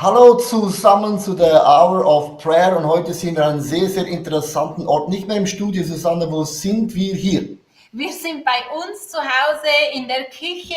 Hallo zusammen zu der Hour of Prayer und heute sind wir an einem sehr, sehr interessanten Ort. Nicht mehr im Studio, Susanne, wo sind wir hier? Wir sind bei uns zu Hause in der Küche,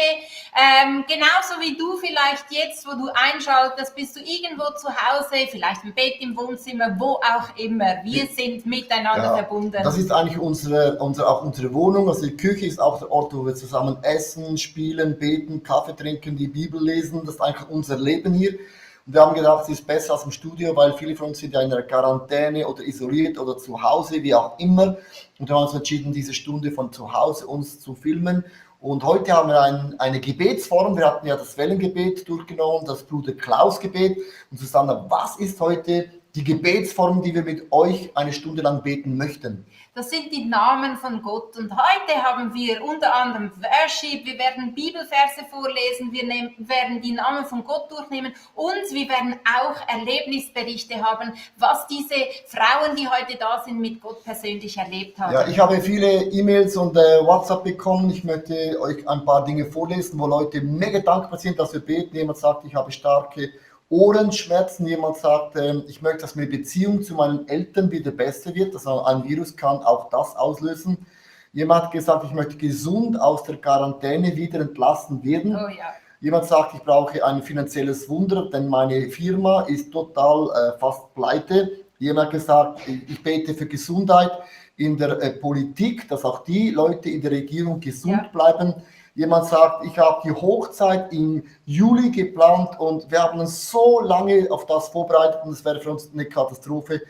genauso wie du vielleicht jetzt, wo du einschaltest, bist du irgendwo zu Hause, vielleicht im Bett, im Wohnzimmer, wo auch immer. Wir sind miteinander verbunden. Das ist eigentlich auch unsere Wohnung. Also die Küche ist auch der Ort, wo wir zusammen essen, spielen, beten, Kaffee trinken, die Bibel lesen. Das ist eigentlich unser Leben hier. Und wir haben gedacht, es ist besser als im Studio, weil viele von uns sind ja in der Quarantäne oder isoliert oder zu Hause, wie auch immer. Und wir haben uns entschieden, diese Stunde von zu Hause uns zu filmen. Und heute haben wir eine Gebetsform. Wir hatten ja das Wellengebet durchgenommen, das Bruder Klaus Gebet. Und Susanne, was ist heute die Gebetsform, die wir mit euch eine Stunde lang beten möchten? Das sind die Namen von Gott. Und heute haben wir unter anderem Worship, wir werden Bibelverse vorlesen, wir werden die Namen von Gott durchnehmen und wir werden auch Erlebnisberichte haben, was diese Frauen, die heute da sind, mit Gott persönlich erlebt haben. Ja, ich habe viele E-Mails und WhatsApp bekommen. Ich möchte euch ein paar Dinge vorlesen, wo Leute mega dankbar sind, dass wir beten. Jemand sagt, ich habe starke Ohrenschmerzen, jemand sagt, ich möchte, dass meine Beziehung zu meinen Eltern wieder besser wird. Also ein Virus kann auch das auslösen. Jemand hat gesagt, ich möchte gesund aus der Quarantäne wieder entlassen werden. Oh ja. Jemand sagt, ich brauche ein finanzielles Wunder, denn meine Firma ist total fast pleite. Jemand hat gesagt, ich bete für Gesundheit in der Politik, dass auch die Leute in der Regierung gesund bleiben. Jemand sagt, ich habe die Hochzeit im Juli geplant und wir haben uns so lange auf das vorbereitet und es wäre für uns eine Katastrophe.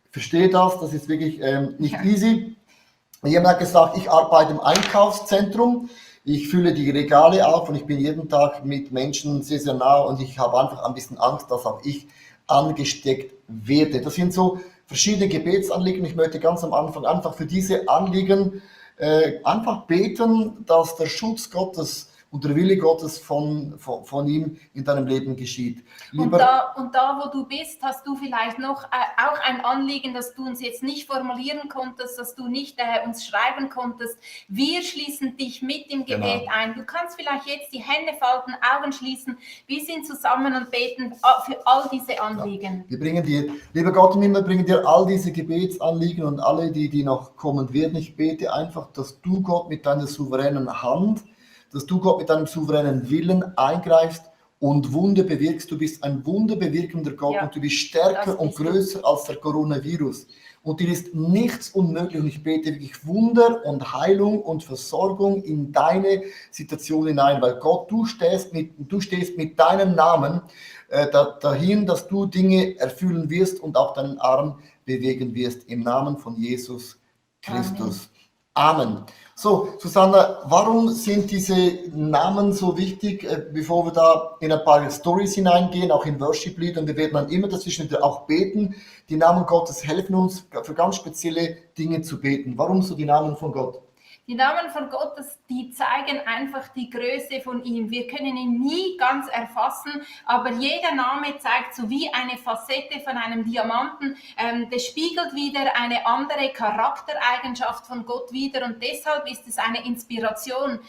Ich verstehe das ist wirklich nicht easy. Jemand hat gesagt, ich arbeite im Einkaufszentrum, ich fülle die Regale auf und ich bin jeden Tag mit Menschen sehr, sehr nah und ich habe einfach ein bisschen Angst, dass auch ich angesteckt werde. Das sind so verschiedene Gebetsanliegen. Ich möchte ganz am Anfang einfach für diese Anliegen einfach beten, dass der Schutz Gottes und der Wille Gottes von ihm in deinem Leben geschieht. Und da, wo du bist, hast du vielleicht noch auch ein Anliegen, das du uns jetzt nicht formulieren konntest, dass du nicht uns schreiben konntest. Wir schließen dich mit im Gebet ein. Du kannst vielleicht jetzt die Hände falten, Augen schließen. Wir sind zusammen und beten für all diese Anliegen. Ja. Wir bringen dir, lieber Gott im Himmel, bringen dir all diese Gebetsanliegen und alle, die noch kommen werden. Ich bete einfach, dass du, Gott, mit deiner souveränen Hand, dass du, Gott, mit deinem souveränen Willen eingreifst und Wunder bewirkst. Du bist ein wunderbewirkender Gott und du bist stärker und größer als der Coronavirus. Und dir ist nichts unmöglich. Und ich bete wirklich Wunder und Heilung und Versorgung in deine Situation hinein. Weil Gott, du stehst mit deinem Namen dahin, dass du Dinge erfüllen wirst und auch deinen Arm bewegen wirst. Im Namen von Jesus Christus. Amen. So, Susanne, warum sind diese Namen so wichtig, bevor wir da in ein paar Stories hineingehen, auch in Worship-Lied, und wir werden dann immer dazwischen auch beten. Die Namen Gottes helfen uns, für ganz spezielle Dinge zu beten. Warum so die Namen von Gott? Die Namen von Gott, die zeigen einfach die Größe von ihm. Wir können ihn nie ganz erfassen, aber jeder Name zeigt so wie eine Facette von einem Diamanten. Das spiegelt wieder eine andere Charaktereigenschaft von Gott wider und deshalb ist es eine Inspiration,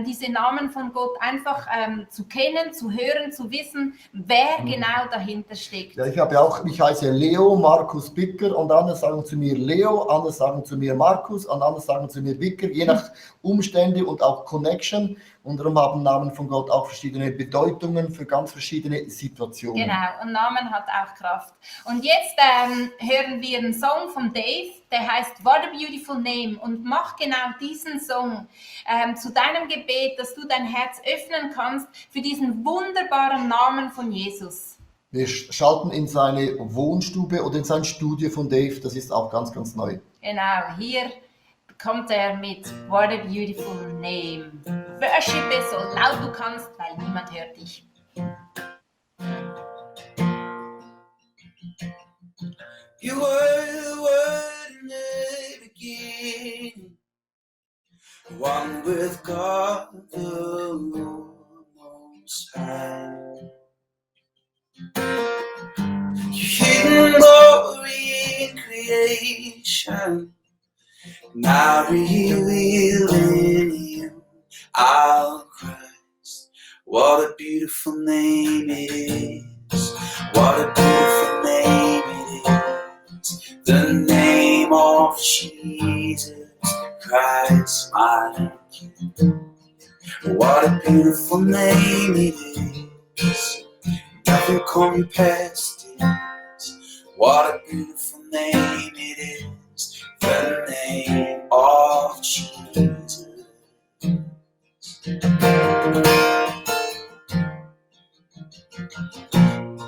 diese Namen von Gott einfach zu kennen, zu hören, zu wissen, wer genau dahinter steckt. Ja, ich heiße Leo Markus Bicker und andere sagen zu mir Leo, andere sagen zu mir Markus und andere sagen zu mir Bicker, je nach Umstände und auch Connection. Und darum haben Namen von Gott auch verschiedene Bedeutungen für ganz verschiedene Situationen. Genau, und Namen hat auch Kraft. Und jetzt hören wir einen Song von Dave, der heißt What a Beautiful Name. Und mach genau diesen Song zu deinem Gebet, dass du dein Herz öffnen kannst für diesen wunderbaren Namen von Jesus. Wir schalten in seine Wohnstube oder in sein Studio von Dave, das ist auch ganz, ganz neu. Genau, hier kommt er mit What a Beautiful Name. Worshipe so laut du kannst, weil niemand hört dich. You were the word in the beginning, one with God the Lord Most High. Your hidden glory in creation, now revealed in you, our Christ. What a beautiful name it is. What a beautiful name it is. Nothing compares to it. What a beautiful name it is. The name of Jesus.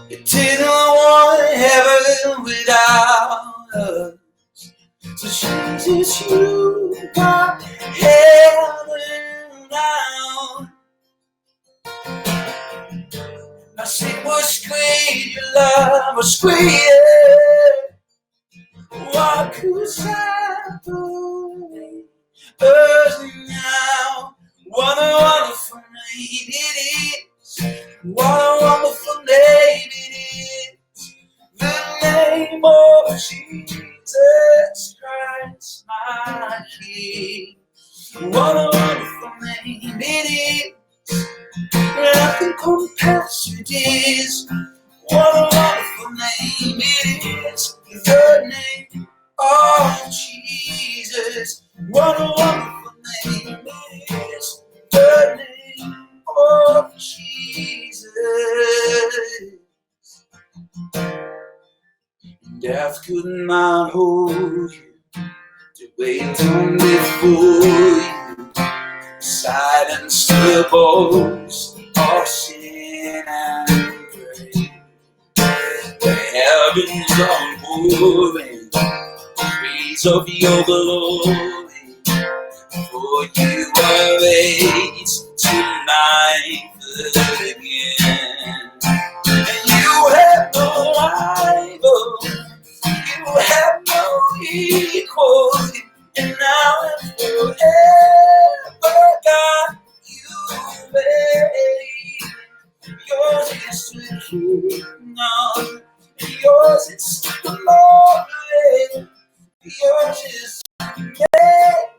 You didn't want heaven without us. So Jesus, you got heaven now. My sin was great, your love was greater. What could separate us now? What a wonderful name it is. What a wonderful name it is. The name of Jesus Christ, my King. What a wonderful name it is. Nothing compares to this. What a wonderful name it is. The name of Jesus. What a wonderful name it is. The name of Jesus. Death could not hold you. The weight on before you. Silence the boast of sin and grave. The heavens are moving, praise of your glory. For you are raised tonight again. And you have no rival, you have no equal. And now and forever, God, you reign. Yours is the kingdom, yours is the glory, yours is the name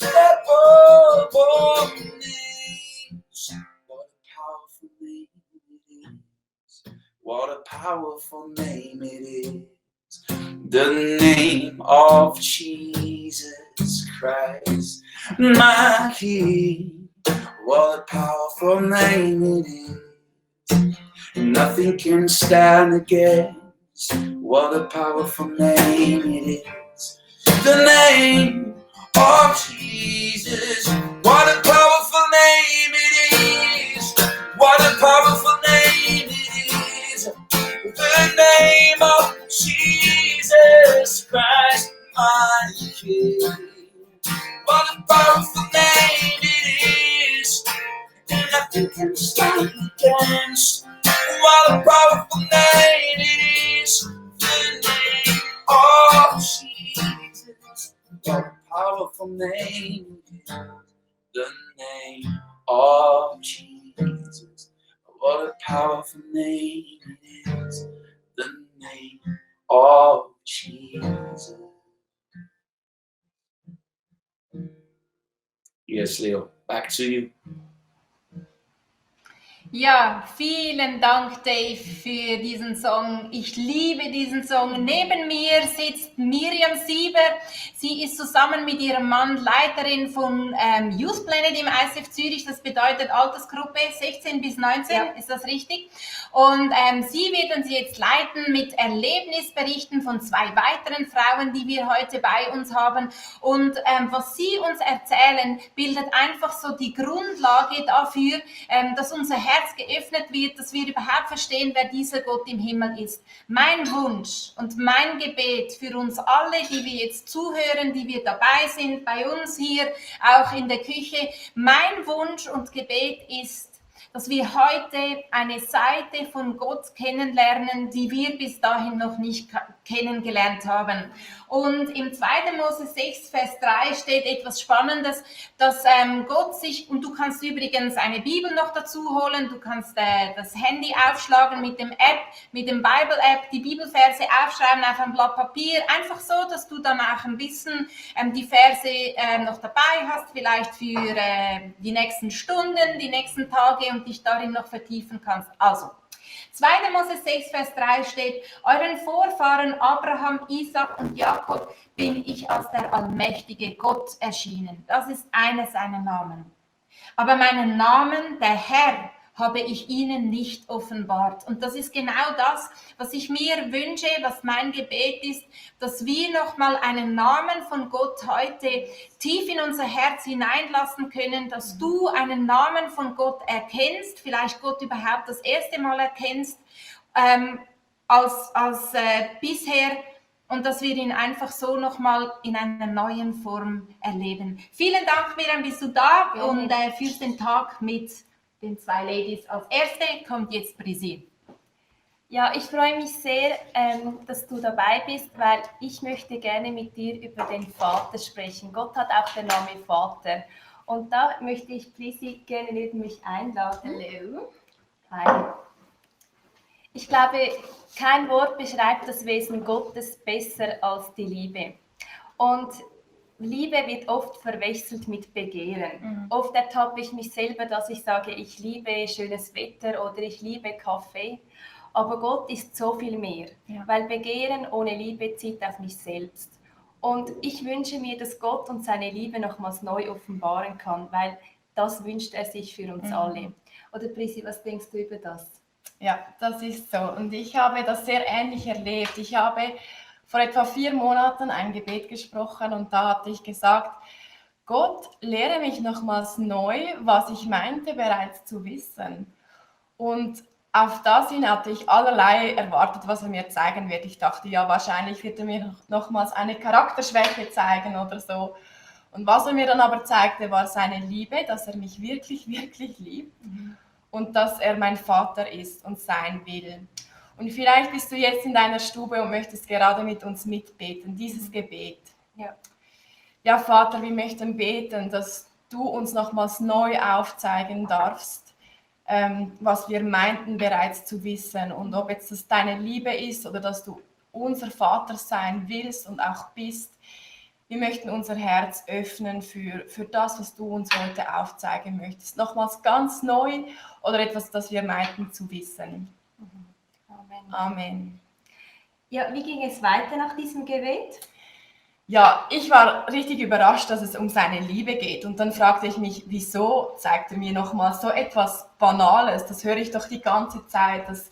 above all names. What a powerful name it is. The name of Jesus Christ, my King. What a powerful name it is. Nothing can stand against. What a powerful name it is. The name of Jesus. What a powerful name it is. What a powerful name it is. The name of Jesus Christ, my King. What a powerful name it is. And nothing can stand against. What a powerful name it is. The name of Jesus. What a powerful name it is. The name of Jesus. What a powerful name it is. The name of Jesus. Yes, Leo, back to you. Ja, vielen Dank, Dave, für diesen Song. Ich liebe diesen Song. Neben mir sitzt Miriam Sieber. Sie ist zusammen mit ihrem Mann Leiterin von Youth Planet im ICF Zürich. Das bedeutet Altersgruppe 16 bis 19, ja. Ist das richtig? Und sie wird uns jetzt leiten mit Erlebnisberichten von 2 weiteren Frauen, die wir heute bei uns haben. Und was sie uns erzählen, bildet einfach so die Grundlage dafür, dass unser Herz geöffnet wird, dass wir überhaupt verstehen, wer dieser Gott im Himmel ist. Mein Wunsch und mein Gebet für uns alle, die wir jetzt zuhören, die wir dabei sind, bei uns hier, auch in der Küche, mein Wunsch und Gebet ist, dass wir heute eine Seite von Gott kennenlernen, die wir bis dahin noch nicht kennengelernt haben. Und im 2. Mose 6, Vers 3 steht etwas Spannendes, dass Gott sich, und du kannst übrigens eine Bibel noch dazu holen, du kannst das Handy aufschlagen mit dem App, mit dem Bible-App, die Bibelverse aufschreiben auf ein Blatt Papier, einfach so, dass du dann auch ein bisschen die Verse noch dabei hast, vielleicht für die nächsten Stunden, die nächsten Tage und dich darin noch vertiefen kannst. Also, 2. Mose 6, Vers 3 steht, euren Vorfahren Abraham, Isaac und Jakob bin ich als der allmächtige Gott erschienen. Das ist einer seiner Namen. aber meinen Namen, der Herr, habe ich ihnen nicht offenbart. Und das ist genau das, was ich mir wünsche, was mein Gebet ist, dass wir nochmal einen Namen von Gott heute tief in unser Herz hineinlassen können, dass du einen Namen von Gott erkennst, vielleicht Gott überhaupt das erste Mal erkennst, als bisher, und dass wir ihn einfach so nochmal in einer neuen Form erleben. Vielen Dank, Miriam, bist du da und führst den Tag mit den zwei Ladies. Als erste kommt jetzt Brisi. Ja, ich freue mich sehr, dass du dabei bist, weil ich möchte gerne mit dir über den Vater sprechen. Gott hat auch den Namen Vater. Und da möchte ich Brisi gerne neben mich einladen. Hallo. Hi. Ich glaube, kein Wort beschreibt das Wesen Gottes besser als die Liebe. Und Liebe wird oft verwechselt mit Begehren. Oft ertappe ich mich selber, dass ich sage, ich liebe schönes Wetter oder ich liebe Kaffee. Aber Gott ist so viel mehr, weil Begehren ohne Liebe zieht auf mich selbst. Und ich wünsche mir, dass Gott uns seine Liebe nochmals neu offenbaren kann, weil das wünscht er sich für uns alle. Oder Prisi, was denkst du über das? Ja, das ist so. Und ich habe das sehr ähnlich erlebt. Ich habe vor etwa 4 Monaten ein Gebet gesprochen und da hatte ich gesagt, Gott, lehre mich nochmals neu, was ich meinte bereits zu wissen. Und auf das hin hatte ich allerlei erwartet, was er mir zeigen wird. Ich dachte, ja, wahrscheinlich wird er mir nochmals eine Charakterschwäche zeigen oder so. Und was er mir dann aber zeigte, war seine Liebe, dass er mich wirklich, wirklich liebt. Und dass er mein Vater ist und sein will. Und vielleicht bist du jetzt in deiner Stube und möchtest gerade mit uns mitbeten, dieses Gebet. Ja, Vater, wir möchten beten, dass du uns nochmals neu aufzeigen darfst, was wir meinten bereits zu wissen. Und ob jetzt das deine Liebe ist oder dass du unser Vater sein willst und auch bist. Wir möchten unser Herz öffnen für das, was du uns heute aufzeigen möchtest. Nochmals ganz neu oder etwas, das wir meinten zu wissen. Amen. Amen. Ja, wie ging es weiter nach diesem Gebet? Ja, ich war richtig überrascht, dass es um seine Liebe geht. Und dann fragte ich mich, wieso zeigt er mir nochmals so etwas Banales? Das höre ich doch die ganze Zeit. Das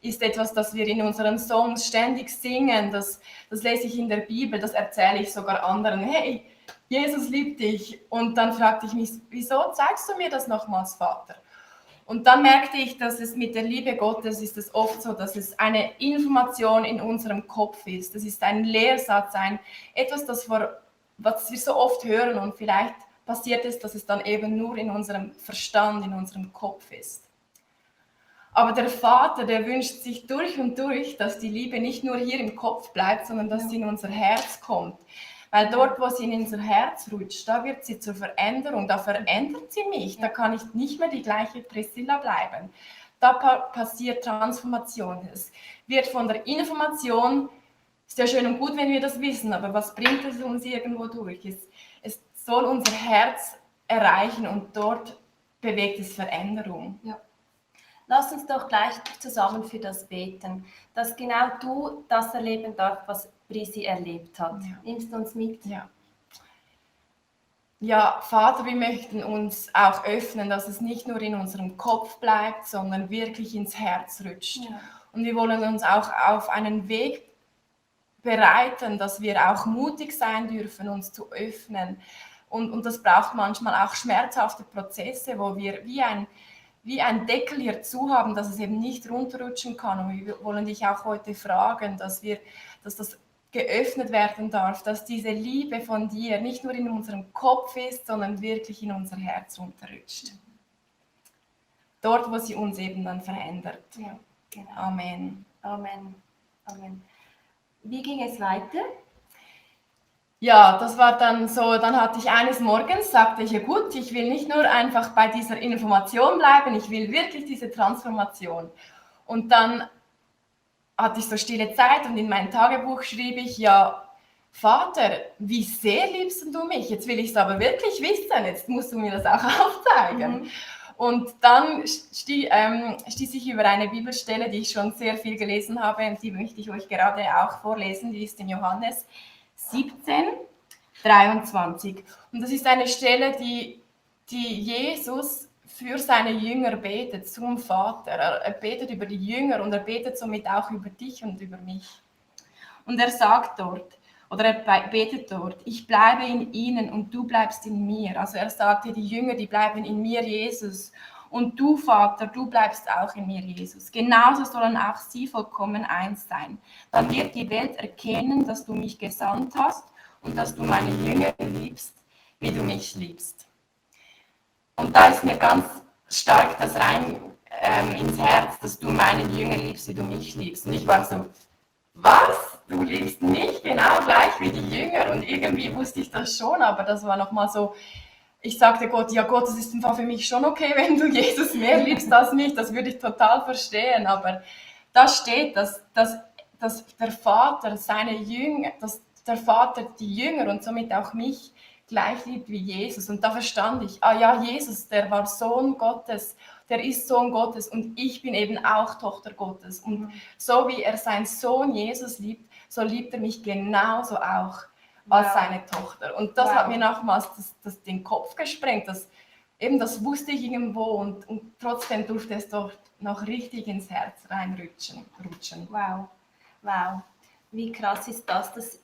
ist etwas, das wir in unseren Songs ständig singen, das lese ich in der Bibel, das erzähle ich sogar anderen. Hey, Jesus liebt dich. Und dann fragte ich mich, wieso zeigst du mir das nochmals, Vater? Und dann merkte ich, dass es mit der Liebe Gottes ist es oft so, dass es eine Information in unserem Kopf ist. Das ist ein Lehrsatz, etwas, was wir so oft hören und vielleicht passiert es, dass es dann eben nur in unserem Verstand, in unserem Kopf ist. Aber der Vater, der wünscht sich durch und durch, dass die Liebe nicht nur hier im Kopf bleibt, sondern dass sie in unser Herz kommt. Weil dort, wo sie in unser Herz rutscht, da wird sie zur Veränderung, da verändert sie mich, da kann ich nicht mehr die gleiche Priscilla bleiben. Da passiert Transformation. Es wird von der Information, ist ja schön und gut, wenn wir das wissen, aber was bringt es uns irgendwo durch? Es soll unser Herz erreichen und dort bewegt es Veränderung. Ja. Lass uns doch gleich zusammen für das beten, dass genau du das erleben darfst, was Brisi erlebt hat. Ja. Nimmst du uns mit? Ja, Vater, wir möchten uns auch öffnen, dass es nicht nur in unserem Kopf bleibt, sondern wirklich ins Herz rutscht. Ja. Und wir wollen uns auch auf einen Weg bereiten, dass wir auch mutig sein dürfen, uns zu öffnen. Und das braucht manchmal auch schmerzhafte Prozesse, wo wir wie ein Deckel hier zu haben, dass es eben nicht runterrutschen kann. Und wir wollen dich auch heute fragen, dass das geöffnet werden darf, dass diese Liebe von dir nicht nur in unserem Kopf ist, sondern wirklich in unser Herz runterrutscht. Dort, wo sie uns eben dann verändert. Ja, genau. Amen. Amen. Amen. Wie ging es weiter? Ja, das war dann so, dann hatte ich eines Morgens, sagte ich, ja gut, ich will nicht nur einfach bei dieser Information bleiben, ich will wirklich diese Transformation. Und dann hatte ich so stille Zeit und in mein Tagebuch schrieb ich, ja, Vater, wie sehr liebst du mich? Jetzt will ich es aber wirklich wissen, jetzt musst du mir das auch aufzeigen. Und dann stieß ich über eine Bibelstelle, die ich schon sehr viel gelesen habe und die möchte ich euch gerade auch vorlesen, die ist in Johannes 17, 23. Und das ist eine Stelle, die die Jesus für seine Jünger betet, zum Vater. Er betet über die Jünger und er betet somit auch über dich und über mich. Und er sagt dort, oder er betet dort, ich bleibe in ihnen und du bleibst in mir. Also er sagte, die Jünger, die bleiben in mir, Jesus. Und du, Vater, du bleibst auch in mir, Jesus. Genauso sollen auch sie vollkommen eins sein. Dann wird die Welt erkennen, dass du mich gesandt hast und dass du meine Jünger liebst, wie du mich liebst. Und da ist mir ganz stark das rein ins Herz, dass du meinen Jünger liebst, wie du mich liebst. Und ich war so, was? Du liebst mich genau gleich wie die Jünger? Und irgendwie wusste ich das schon, aber das war nochmal so, ich sagte Gott, ja Gott, das ist im Fall für mich schon okay, wenn du Jesus mehr liebst als mich, das würde ich total verstehen, aber da steht, dass der Vater seine Jünger, dass der Vater die Jünger und somit auch mich gleich liebt wie Jesus. Und da verstand ich, ah ja, Jesus, der war Sohn Gottes, der ist Sohn Gottes und ich bin eben auch Tochter Gottes. Und so wie er seinen Sohn Jesus liebt, so liebt er mich genauso auch als seine Tochter. Und das hat mir nochmals den Kopf gesprengt. Das wusste ich irgendwo und trotzdem durfte es dort noch richtig ins Herz reinrutschen. Wow, wow. Wie krass ist das, dass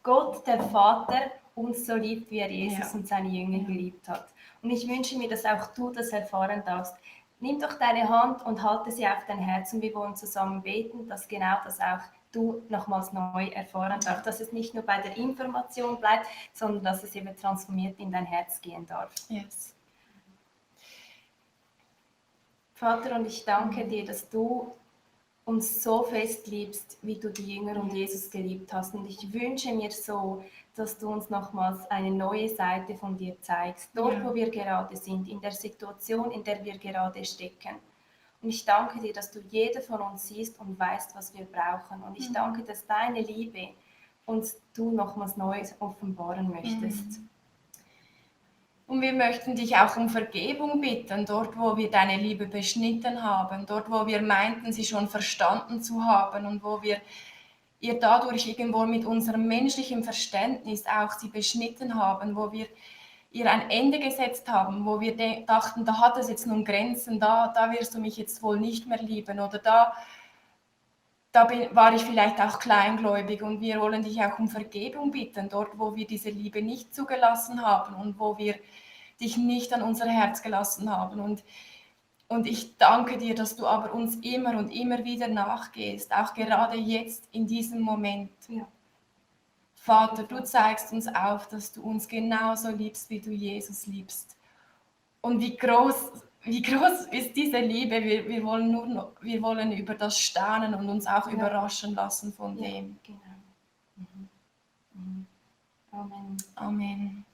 Gott, der Vater, uns so liebt, wie er Jesus und seine Jünger geliebt hat. Und ich wünsche mir, dass auch du das erfahren darfst. Nimm doch deine Hand und halte sie auf dein Herz und wir wollen zusammen beten, dass genau das auch du nochmals neu erfahren darfst. Dass es nicht nur bei der Information bleibt, sondern dass es eben transformiert in dein Herz gehen darf. Yes. Vater, und ich danke dir, dass du uns so fest liebst, wie du die Jünger und Jesus geliebt hast. Und ich wünsche mir so, dass du uns nochmals eine neue Seite von dir zeigst, dort, wo wir gerade sind, in der Situation, in der wir gerade stecken. Und ich danke dir, dass du jeder von uns siehst und weißt, was wir brauchen. Und ich danke, dass deine Liebe uns du nochmals neu offenbaren möchtest. Und wir möchten dich auch um Vergebung bitten, dort wo wir deine Liebe beschnitten haben, dort wo wir meinten, sie schon verstanden zu haben und wo wir ihr dadurch irgendwo mit unserem menschlichen Verständnis auch sie beschnitten haben, wo wir ihr ein Ende gesetzt haben, wo wir dachten, da hat es jetzt nun Grenzen, da wirst du mich jetzt wohl nicht mehr lieben oder da war ich vielleicht auch kleingläubig und wir wollen dich auch um Vergebung bitten, dort wo wir diese Liebe nicht zugelassen haben und wo wir dich nicht an unser Herz gelassen haben. Und ich danke dir, dass du aber uns immer und immer wieder nachgehst, auch gerade jetzt in diesem Moment. Ja. Vater, du zeigst uns auf, dass du uns genauso liebst, wie du Jesus liebst. Und wie groß ist diese Liebe? Wir wollen über das staunen und uns auch überraschen lassen von dem. Genau. Amen. Amen.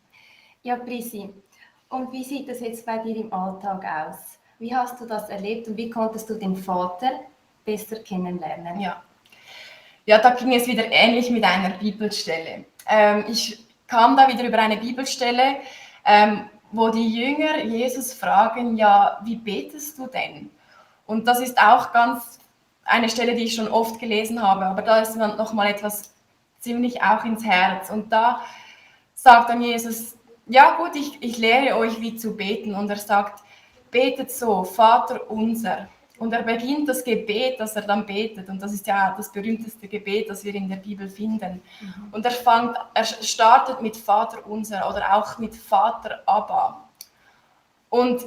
Ja, Prisi, und wie sieht das jetzt bei dir im Alltag aus? Wie hast du das erlebt und wie konntest du den Vater besser kennenlernen? Ja, da ging es wieder ähnlich mit einer Bibelstelle. Ich kam da wieder über eine Bibelstelle, wo die Jünger Jesus fragen, ja, wie betest du denn? Und das ist auch ganz eine Stelle, die ich schon oft gelesen habe, aber da ist noch mal etwas ziemlich auch ins Herz. Und da sagt dann Jesus, ja gut, ich lehre euch, wie zu beten. Und er sagt, betet so, Vater unser. Und er beginnt das Gebet, das er dann betet. Und das ist ja das berühmteste Gebet, das wir in der Bibel finden. Und er startet mit Vater unser oder auch mit Vater Abba. Und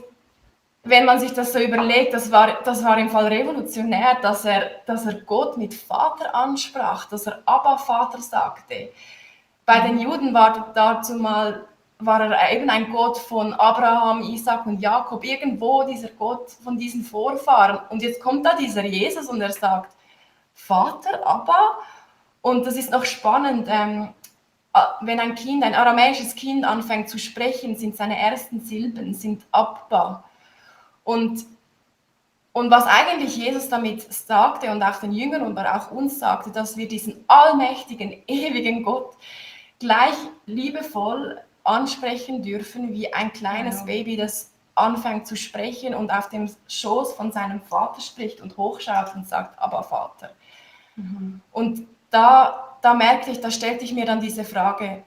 wenn man sich das so überlegt, das war im Fall revolutionär, dass er Gott mit Vater ansprach, dass er Abba Vater sagte. Bei den Juden war er eben ein Gott von Abraham, Isaac und Jakob, irgendwo dieser Gott von diesen Vorfahren. Und jetzt kommt da dieser Jesus und er sagt, Vater, Abba. Und das ist noch spannend, wenn ein aramäisches Kind anfängt zu sprechen, sind seine ersten Silben, sind Abba. Und was eigentlich Jesus damit sagte und auch den Jüngern und auch uns sagte, dass wir diesen allmächtigen, ewigen Gott gleich liebevoll ansprechen dürfen wie ein kleines Baby, das anfängt zu sprechen und auf dem Schoß von seinem Vater spricht und hochschaut und sagt, aber Vater. Und da merkte ich, da stellte ich mir dann diese Frage,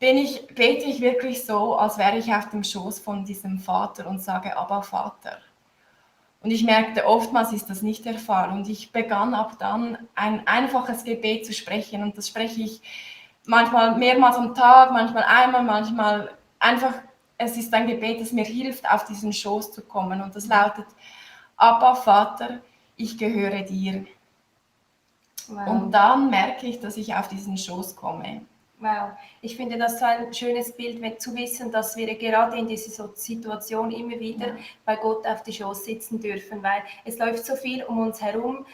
bete ich wirklich so, als wäre ich auf dem Schoß von diesem Vater und sage, Abba Vater. Und ich merkte, oftmals ist das nicht der Fall. Und ich begann ab dann ein einfaches Gebet zu sprechen. Und das spreche ich manchmal mehrmals am Tag, manchmal einmal, manchmal einfach, es ist ein Gebet, das mir hilft, auf diesen Schoß zu kommen. Und das lautet, Abba Vater, ich gehöre dir. Wow. Und dann merke ich, dass ich auf diesen Schoß komme. Wow, ich finde das so ein schönes Bild, zu wissen, dass wir gerade in dieser Situation immer wieder bei Gott auf die Schoß sitzen dürfen, weil es läuft so viel um uns herum,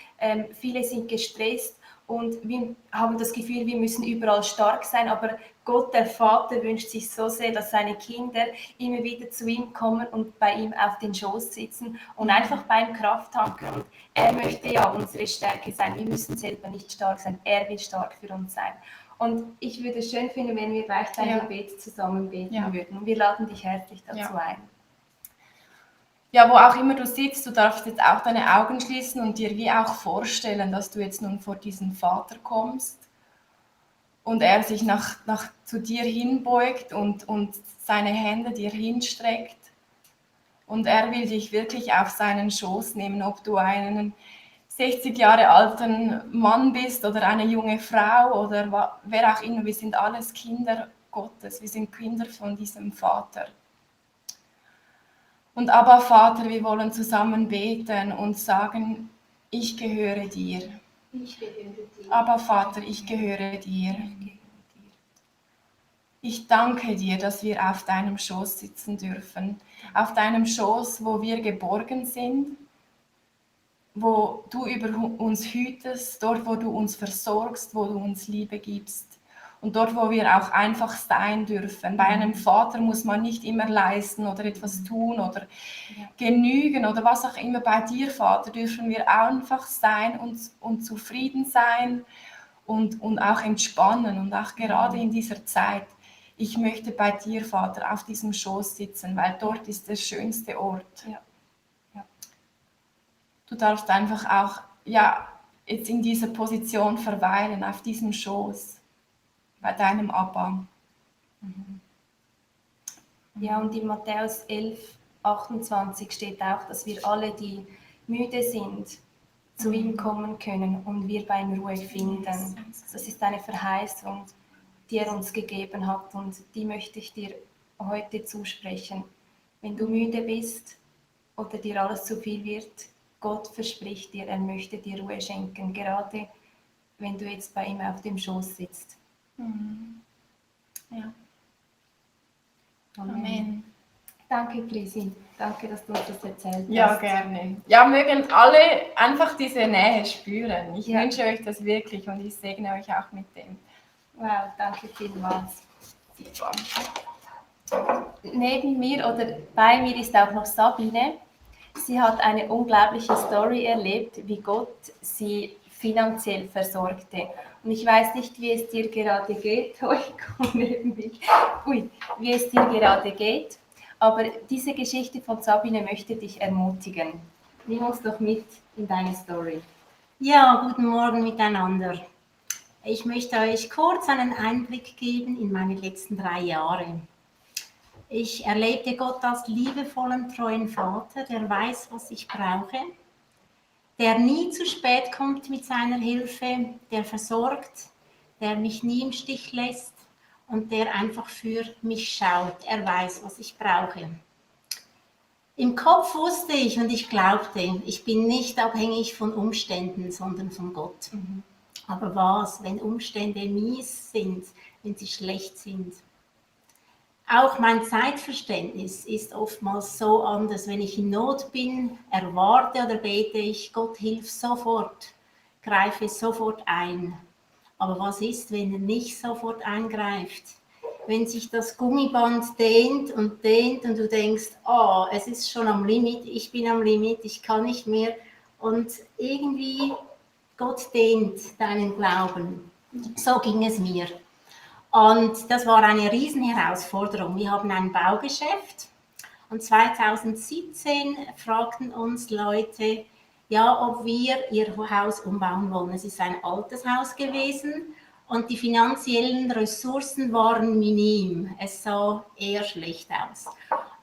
viele sind gestresst und wir haben das Gefühl, wir müssen überall stark sein, aber Gott, der Vater, wünscht sich so sehr, dass seine Kinder immer wieder zu ihm kommen und bei ihm auf den Schoß sitzen und einfach bei ihm Kraft tanken. Und er möchte ja unsere Stärke sein, wir müssen selber nicht stark sein, er will stark für uns sein. Und ich würde es schön finden, wenn wir gleich dein Gebet zusammen beten würden. Und wir laden dich herzlich dazu ein. Ja, wo auch immer du sitzt, du darfst jetzt auch deine Augen schließen und dir wie auch vorstellen, dass du jetzt nun vor diesen Vater kommst und er sich zu dir hinbeugt und seine Hände dir hinstreckt. Und er will dich wirklich auf seinen Schoß nehmen, ob du einen 60 Jahre alten Mann bist oder eine junge Frau oder wer auch immer. Wir sind alles Kinder Gottes, wir sind Kinder von diesem Vater. Und aber Vater, wir wollen zusammen beten und sagen, ich gehöre dir. Aber Vater, ich gehöre dir. Ich danke dir, dass wir auf deinem Schoß sitzen dürfen. Auf deinem Schoß, wo wir geborgen sind, wo du über uns hütest, dort, wo du uns versorgst, wo du uns Liebe gibst. Und dort, wo wir auch einfach sein dürfen. Bei einem Vater muss man nicht immer leisten oder etwas tun oder genügen oder was auch immer. Bei dir, Vater, dürfen wir einfach sein und zufrieden sein und auch entspannen. Und auch gerade in dieser Zeit, ich möchte bei dir, Vater, auf diesem Schoß sitzen, weil dort ist der schönste Ort. Ja. Du darfst einfach auch jetzt in dieser Position verweilen, auf diesem Schoß, bei deinem Abba. Ja, und in Matthäus 11, 28 steht auch, dass wir alle, die müde sind, zu ihm kommen können und wir bei ihm Ruhe finden. Das ist eine Verheißung, die er uns gegeben hat und die möchte ich dir heute zusprechen. Wenn du müde bist oder dir alles zu viel wird, Gott verspricht dir, er möchte dir Ruhe schenken, gerade wenn du jetzt bei ihm auf dem Schoß sitzt. Ja. Amen. Danke, Chrissy. Danke, dass du uns das erzählt hast. Ja, gerne. Ja, mögen alle einfach diese Nähe spüren. Ich wünsche euch das wirklich und ich segne euch auch mit dem. Wow, danke vielmals. Super. Neben mir oder bei mir ist auch noch Sabine. Sie hat eine unglaubliche Story erlebt, wie Gott sie finanziell versorgte. Und ich weiß nicht, wie es dir gerade geht. Oh, ich komme neben mich. Wie es dir gerade geht. Aber diese Geschichte von Sabine möchte dich ermutigen. Nimm uns doch mit in deine Story. Ja, guten Morgen miteinander. Ich möchte euch kurz einen Einblick geben in meine letzten 3 Jahre. Ich erlebte Gott als liebevollen, treuen Vater, der weiß, was ich brauche, der nie zu spät kommt mit seiner Hilfe, der versorgt, der mich nie im Stich lässt und der einfach für mich schaut. Er weiß, was ich brauche. Im Kopf wusste ich und ich glaubte, ich bin nicht abhängig von Umständen, sondern von Gott. Aber was, wenn Umstände mies sind, wenn sie schlecht sind? Auch mein Zeitverständnis ist oftmals so anders. Wenn ich in Not bin, erwarte oder bete ich, Gott hilf sofort, greife sofort ein. Aber was ist, wenn er nicht sofort eingreift? Wenn sich das Gummiband dehnt und du denkst, oh, es ist schon am Limit, ich bin am Limit, ich kann nicht mehr. Und irgendwie, Gott dehnt deinen Glauben. So ging es mir. Und das war eine Riesenherausforderung. Wir haben ein Baugeschäft und 2017 fragten uns Leute, ja, ob wir ihr Haus umbauen wollen. Es ist ein altes Haus gewesen und die finanziellen Ressourcen waren minim. Es sah eher schlecht aus.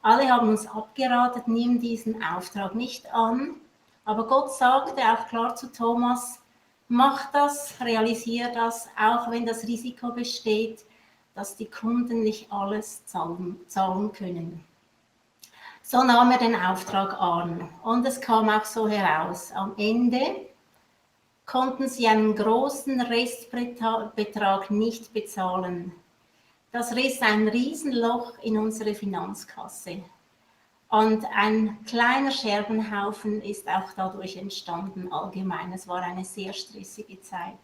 Alle haben uns abgeraten, nimm diesen Auftrag nicht an. Aber Gott sagte auch klar zu Thomas, mach das, realisier das, auch wenn das Risiko besteht, dass die Kunden nicht alles zahlen können. So nahm er den Auftrag an und es kam auch so heraus. Am Ende konnten sie einen großen Restbetrag nicht bezahlen. Das riss ein Riesenloch in unsere Finanzkasse. Und ein kleiner Scherbenhaufen ist auch dadurch entstanden allgemein. Es war eine sehr stressige Zeit.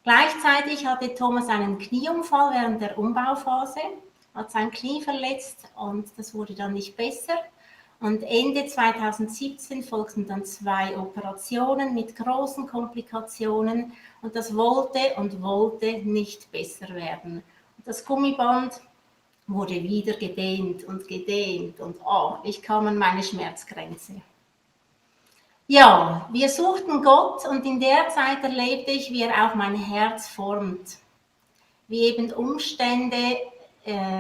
Gleichzeitig hatte Thomas einen Knieunfall während der Umbauphase, hat sein Knie verletzt und das wurde dann nicht besser. Und Ende 2017 folgten dann 2 Operationen mit großen Komplikationen und das wollte nicht besser werden. Und das Gummiband wurde wieder gedehnt und ich kam an meine Schmerzgrenze. Ja, wir suchten Gott und in der Zeit erlebte ich, wie er auch mein Herz formt, wie eben Umstände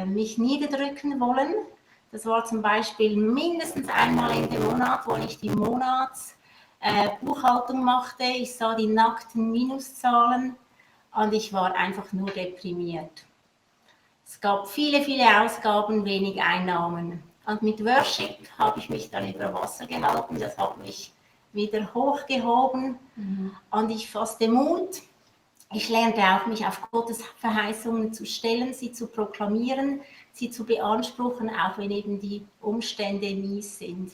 mich niederdrücken wollen. Das war zum Beispiel mindestens einmal in dem Monat, wo ich die Monatsbuchhaltung machte. Ich sah die nackten Minuszahlen und ich war einfach nur deprimiert. Es gab viele Ausgaben, wenig Einnahmen. Und mit Worship habe ich mich dann über Wasser gehalten. Das hat mich wieder hochgehoben und ich fasste Mut. Ich lernte auch, mich auf Gottes Verheißungen zu stellen, sie zu proklamieren, sie zu beanspruchen, auch wenn eben die Umstände mies sind.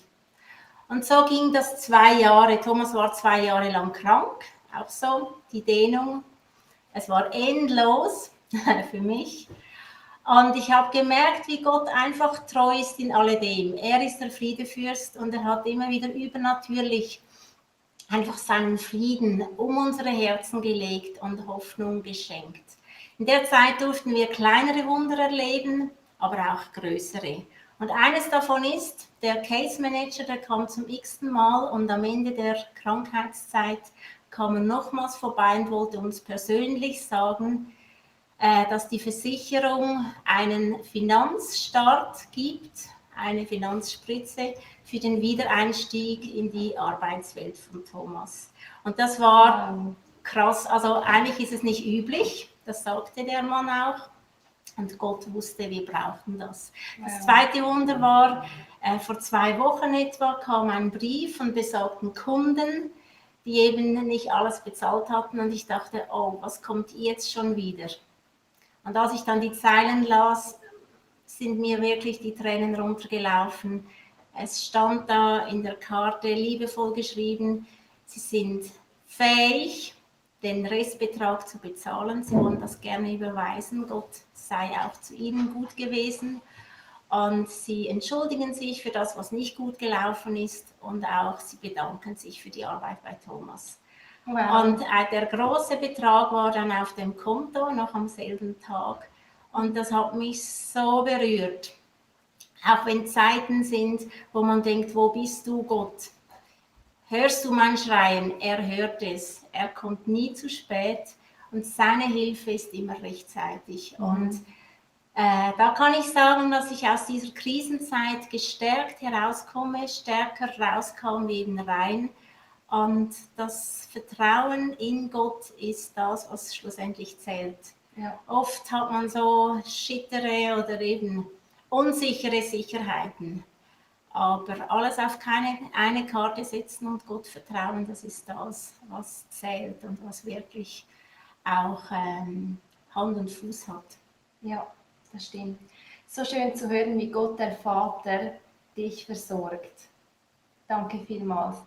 Und so ging das 2 Jahre. Thomas war 2 Jahre lang krank, auch so die Dehnung. Es war endlos für mich. Und ich habe gemerkt, wie Gott einfach treu ist in alledem. Er ist der Friedefürst und er hat immer wieder übernatürlich einfach seinen Frieden um unsere Herzen gelegt und Hoffnung geschenkt. In der Zeit durften wir kleinere Wunder erleben, aber auch größere. Und eines davon ist, der Case Manager, der kam zum x-ten Mal und am Ende der Krankheitszeit kam er nochmals vorbei und wollte uns persönlich sagen, dass die Versicherung einen Finanzstart gibt, eine Finanzspritze für den Wiedereinstieg in die Arbeitswelt von Thomas. Und das war krass. Also eigentlich ist es nicht üblich, das sagte der Mann auch. Und Gott wusste, wir brauchten das. Das zweite Wunder war, vor 2 Wochen etwa kam ein Brief von besagten Kunden, die eben nicht alles bezahlt hatten. Und ich dachte, oh, was kommt jetzt schon wieder? Und als ich dann die Zeilen las, sind mir wirklich die Tränen runtergelaufen. Es stand da in der Karte liebevoll geschrieben, Sie sind fähig, den Restbetrag zu bezahlen. Sie wollen das gerne überweisen. Gott sei auch zu Ihnen gut gewesen. Und Sie entschuldigen sich für das, was nicht gut gelaufen ist. Und auch Sie bedanken sich für die Arbeit bei Thomas. Wow. Und der große Betrag war dann auf dem Konto, noch am selben Tag. Und das hat mich so berührt. Auch wenn Zeiten sind, wo man denkt, wo bist du, Gott? Hörst du mein Schreien? Er hört es. Er kommt nie zu spät und seine Hilfe ist immer rechtzeitig. Und da kann ich sagen, dass ich aus dieser Krisenzeit gestärkt herauskomme, stärker rauskam wie eben rein. Und das Vertrauen in Gott ist das, was schlussendlich zählt. Ja. Oft hat man so schittere oder eben unsichere Sicherheiten. Aber alles auf eine Karte setzen und Gott vertrauen, das ist das, was zählt und was wirklich auch Hand und Fuß hat. Ja, das stimmt. So schön zu hören, wie Gott, der Vater, dich versorgt. Danke vielmals.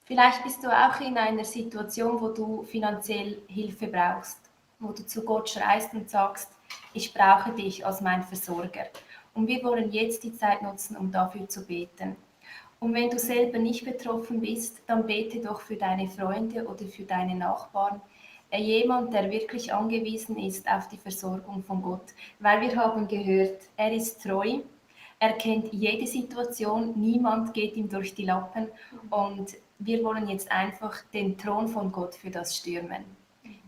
Vielleicht bist du auch in einer Situation, wo du finanziell Hilfe brauchst, wo du zu Gott schreist und sagst, ich brauche dich als mein Versorger. Und wir wollen jetzt die Zeit nutzen, um dafür zu beten. Und wenn du selber nicht betroffen bist, dann bete doch für deine Freunde oder für deine Nachbarn. Jemand, der wirklich angewiesen ist auf die Versorgung von Gott. Weil wir haben gehört, er ist treu, er kennt jede Situation, niemand geht ihm durch die Lappen und wir wollen jetzt einfach den Thron von Gott für das stürmen.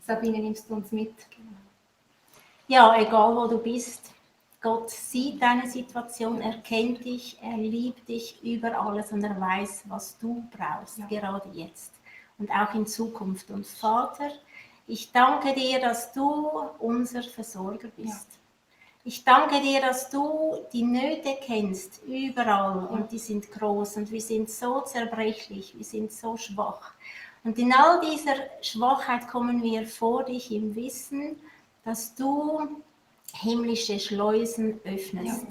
Sabine, nimmst du uns mit? Ja, egal wo du bist, Gott sieht deine Situation, er kennt dich, er liebt dich über alles und er weiß, was du brauchst, gerade jetzt und auch in Zukunft. Und Vater, ich danke dir, dass du unser Versorger bist. Ich danke dir, dass du die Nöte kennst, überall, und die sind groß und wir sind so zerbrechlich, wir sind so schwach. Und in all dieser Schwachheit kommen wir vor dich im Wissen, dass du himmlische Schleusen öffnest,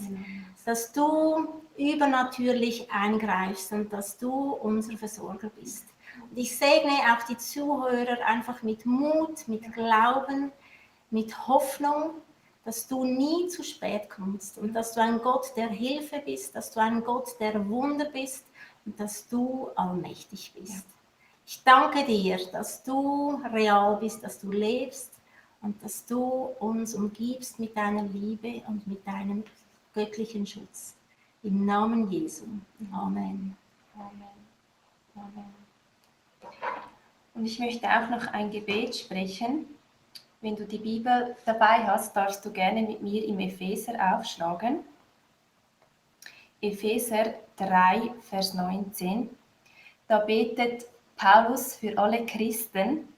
dass du übernatürlich eingreifst und dass du unser Versorger bist. Und ich segne auch die Zuhörer einfach mit Mut, mit Glauben, mit Hoffnung, dass du nie zu spät kommst und dass du ein Gott der Hilfe bist, dass du ein Gott der Wunder bist und dass du allmächtig bist. Ich danke dir, dass du real bist, dass du lebst und dass du uns umgibst mit deiner Liebe und mit deinem göttlichen Schutz. Im Namen Jesu. Amen. Amen. Und ich möchte auch noch ein Gebet sprechen. Wenn du die Bibel dabei hast, darfst du gerne mit mir im Epheser aufschlagen. Epheser 3, Vers 19. Da betet Paulus für alle Christen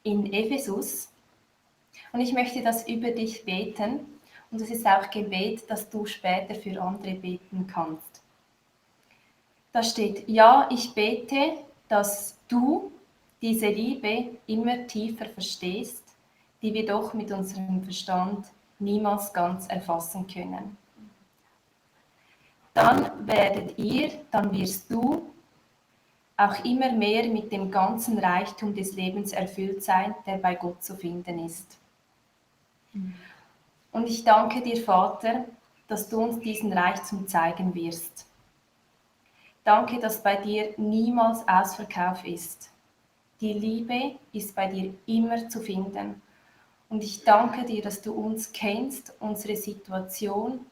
in Ephesus. Und ich möchte das über dich beten. Und es ist auch Gebet, dass du später für andere beten kannst. Da steht, ja, ich bete, dass du diese Liebe immer tiefer verstehst, die wir doch mit unserem Verstand niemals ganz erfassen können. Dann wirst du auch immer mehr mit dem ganzen Reichtum des Lebens erfüllt sein, der bei Gott zu finden ist. Und ich danke dir, Vater, dass du uns diesen Reichtum zeigen wirst. Danke, dass bei dir niemals Ausverkauf ist. Die Liebe ist bei dir immer zu finden. Und ich danke dir, dass du uns kennst, unsere Situation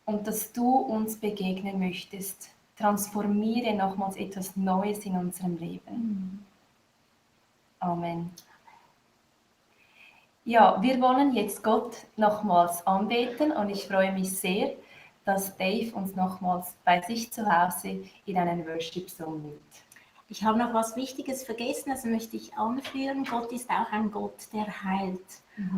und dass du uns begegnen möchtest. Transformiere nochmals etwas Neues in unserem Leben. Amen. Ja, wir wollen jetzt Gott nochmals anbeten und ich freue mich sehr, dass Dave uns nochmals bei sich zu Hause in einen Worship-Song nimmt. Ich habe noch was Wichtiges vergessen, das möchte ich anführen. Gott ist auch ein Gott, der heilt.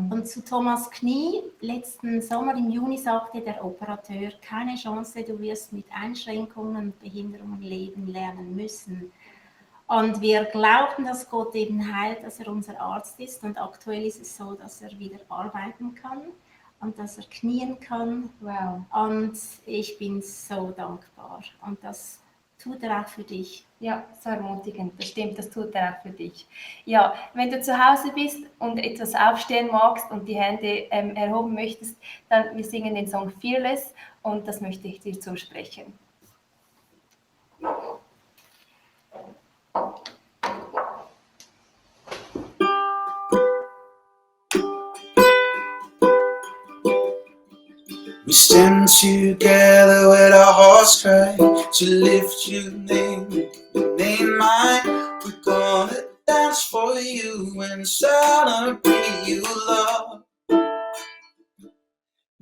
Und zu Thomas Knie, letzten Sommer im Juni sagte der Operateur, keine Chance, du wirst mit Einschränkungen und Behinderungen leben lernen müssen. Und wir glaubten, dass Gott eben heilt, dass er unser Arzt ist. Und aktuell ist es so, dass er wieder arbeiten kann und dass er knien kann. Wow. Und ich bin so dankbar. Und das tut er auch für dich. Ja, so ermutigend, das stimmt, das tut er auch für dich. Ja, wenn du zu Hause bist und etwas aufstehen magst und die Hände erhoben möchtest, dann wir singen den Song Fearless und das möchte ich dir zusprechen. We stand together with our hearts cry to lift your name mine. We're gonna dance for you and celebrate you, Lord.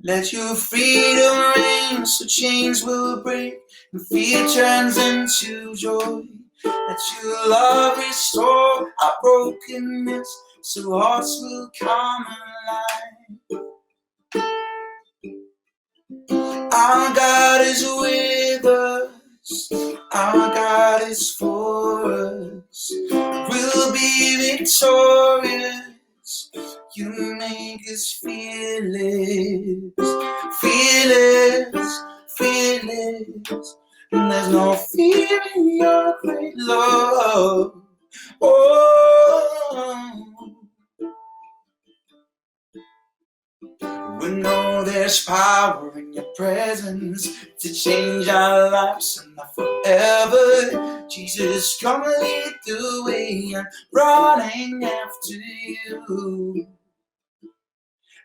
Let your freedom reign so chains will break and fear turns into joy. Let your love restore our brokenness so hearts will come alive. Our God is with us, our God is for us. We'll be victorious, you make us fearless, fearless, fearless. And there's no fear in your great love. Oh, we know there's power in your presence to change our lives and not forever. Jesus, come lead the way. I'm running after you.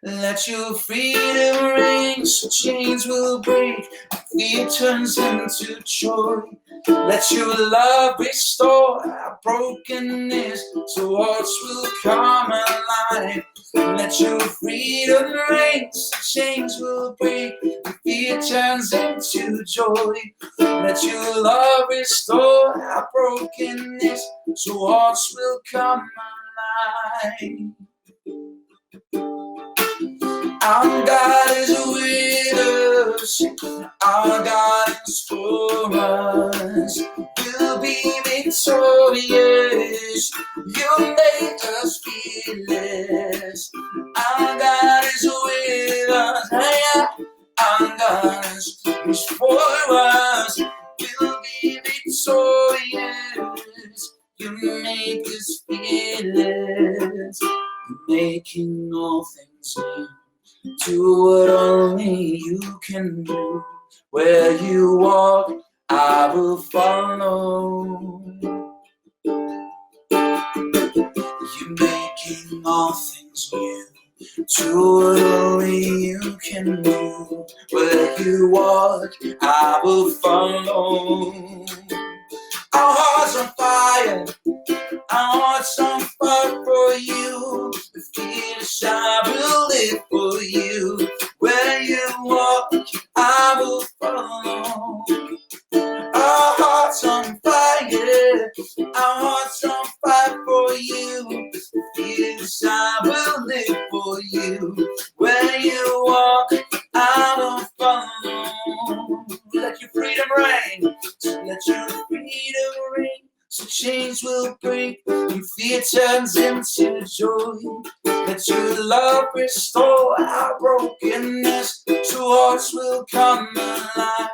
Let your freedom ring, so chains will break, fear turns into joy. Let your love restore our brokenness, so hearts will come alive. Let your freedom ring, so chains will break, fear turns into joy. Let your love restore our brokenness, so hearts will come alive. Our God is with us, our God is for us. We'll be victorious, you make us fearless. Our God is with us, our God is for us. We'll be victorious, you make us fearless. You're making all things new. Do what only you can do. Where you walk, I will follow. You're making all things new. Do what only you can do. Where you walk, I will follow. Our hearts on fire, our hearts on fire for you. The fierce I will live for you. Where you walk, I will follow. Our hearts on fire, our hearts on fire for you. The fierce I will live for you. Where you walk, I will follow. Let your freedom reign, let your freedom reign. So chains will break and fear turns into joy. Let your love restore our brokenness, so hearts will come alive.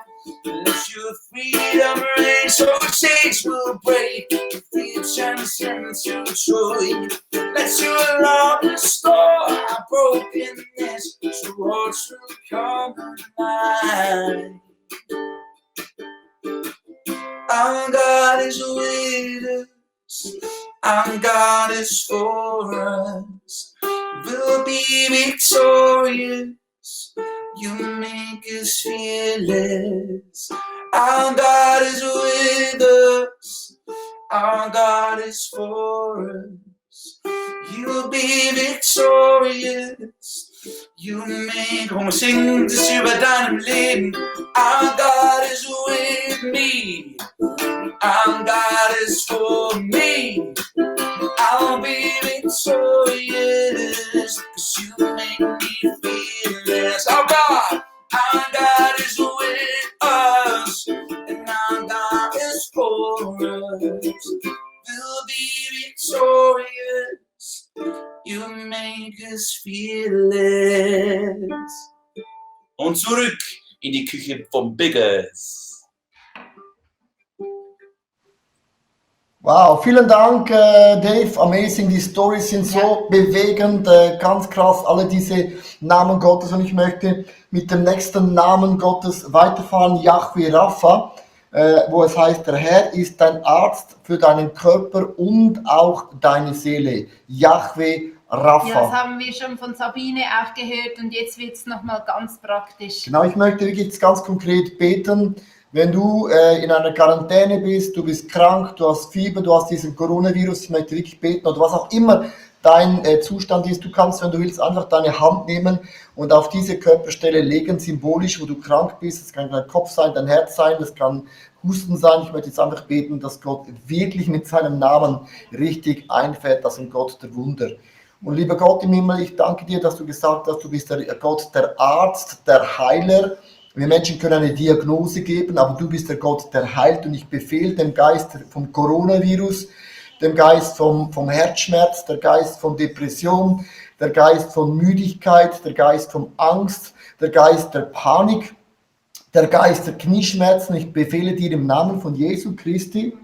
Let your freedom reign, so chains will break and fear turns into joy. Let your love restore our brokenness, so hearts will come alive. Our God is with us, our God is for us. We'll be victorious, you make us fearless. Our God is with us, our God is for us. You'll be victorious, you make. Kom, sing das über deinem Leben. Our God is with me, our God is for me. I'll be victorious, 'cause you make me fearless. Our God is with us, and our God is for us. We'll be victorious, you make us fearless. Und zurück in die Küche vom Biggers. Wow, vielen Dank, Dave. Amazing. Die Stories sind so bewegend, ganz krass. Alle diese Namen Gottes. Und ich möchte mit dem nächsten Namen Gottes weiterfahren, Yahweh Rapha, wo es heißt, der Herr ist dein Arzt für deinen Körper und auch deine Seele. Yahweh Rapha. Ja, das haben wir schon von Sabine auch gehört und jetzt wird es nochmal ganz praktisch. Genau, ich möchte wirklich jetzt ganz konkret beten. Wenn du in einer Quarantäne bist, du bist krank, du hast Fieber, du hast diesen Coronavirus, ich möchte wirklich beten oder was auch immer dein Zustand ist, du kannst, wenn du willst, einfach deine Hand nehmen und auf diese Körperstelle legen, symbolisch, wo du krank bist. Das kann dein Kopf sein, dein Herz sein, das kann Husten sein. Ich möchte jetzt einfach beten, dass Gott wirklich mit seinem Namen richtig einfällt, das ist Gott der Wunder. Und lieber Gott im Himmel, ich danke dir, dass du gesagt hast, du bist der Gott, der Arzt, der Heiler. Wir Menschen können eine Diagnose geben, aber du bist der Gott, der heilt. Und ich befehle dem Geist vom Coronavirus, dem Geist vom Herzschmerz, der Geist von Depression, der Geist von Müdigkeit, der Geist von Angst, der Geist der Panik, der Geist der Knieschmerzen. Ich befehle dir im Namen von Jesu Christi,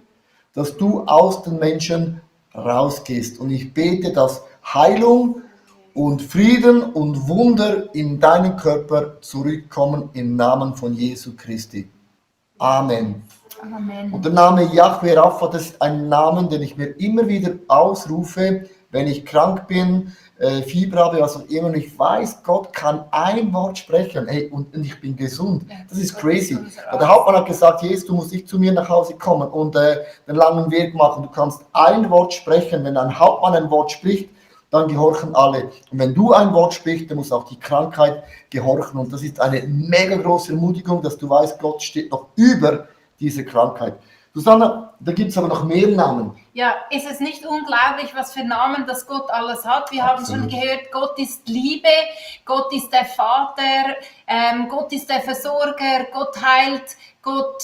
dass du aus den Menschen rausgehst. Und ich bete, dass Heilung und Frieden und Wunder in deinen Körper zurückkommen im Namen von Jesu Christi. Amen. Amen. Und der Name Yahweh Rapha, das ist ein Name, den ich mir immer wieder ausrufe, wenn ich krank bin, Fieber habe, was auch immer, und ich weiß, Gott kann ein Wort sprechen, hey, und ich bin gesund. Das ist crazy. Der Hauptmann hat gesagt, Jesus, du musst nicht zu mir nach Hause kommen und den langen Weg machen. Du kannst ein Wort sprechen. Wenn ein Hauptmann ein Wort spricht, dann gehorchen alle. Und wenn du ein Wort sprichst, dann muss auch die Krankheit gehorchen. Und das ist eine mega große Ermutigung, dass du weißt, Gott steht noch über diese Krankheit. Susanna, da gibt es aber noch mehr Namen. Ja, ist es nicht unglaublich, was für Namen das Gott alles hat? Wir haben schon gehört, Gott ist Liebe, Gott ist der Vater, Gott ist der Versorger, Gott heilt, Gott...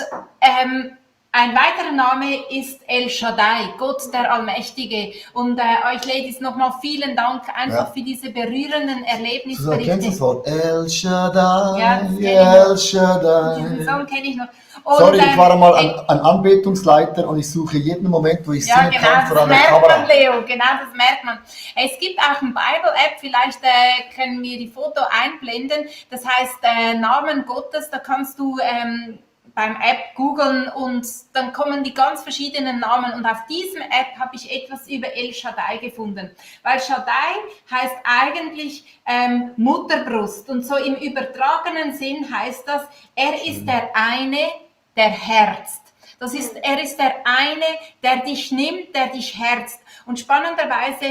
ein weiterer Name ist El Shaddai, Gott der Allmächtige. Und euch Ladies nochmal vielen Dank einfach für diese berührenden Erlebnisberichte. Kennst du das Wort? El Shaddai, Ja, El Shaddai. Diesen Song kenne ich noch. Und, Sorry, ich war einmal ein Anbetungsleiter und ich suche jeden Moment, wo ich ja, singen genau, kann vor das einer merkt Kamera. man, Leo, genau, das merkt man. Es gibt auch ein Bible-App, vielleicht können wir die Foto einblenden, das heißt Namen Gottes, da kannst du beim App googeln und dann kommen die ganz verschiedenen Namen und auf diesem App habe ich etwas über El Shaddai gefunden, weil Shaddai heißt eigentlich Mutterbrust und so im übertragenen Sinn heißt das, er ist der eine, der herzt. Das ist, er ist der eine, der dich nimmt, der dich herzt. Und spannenderweise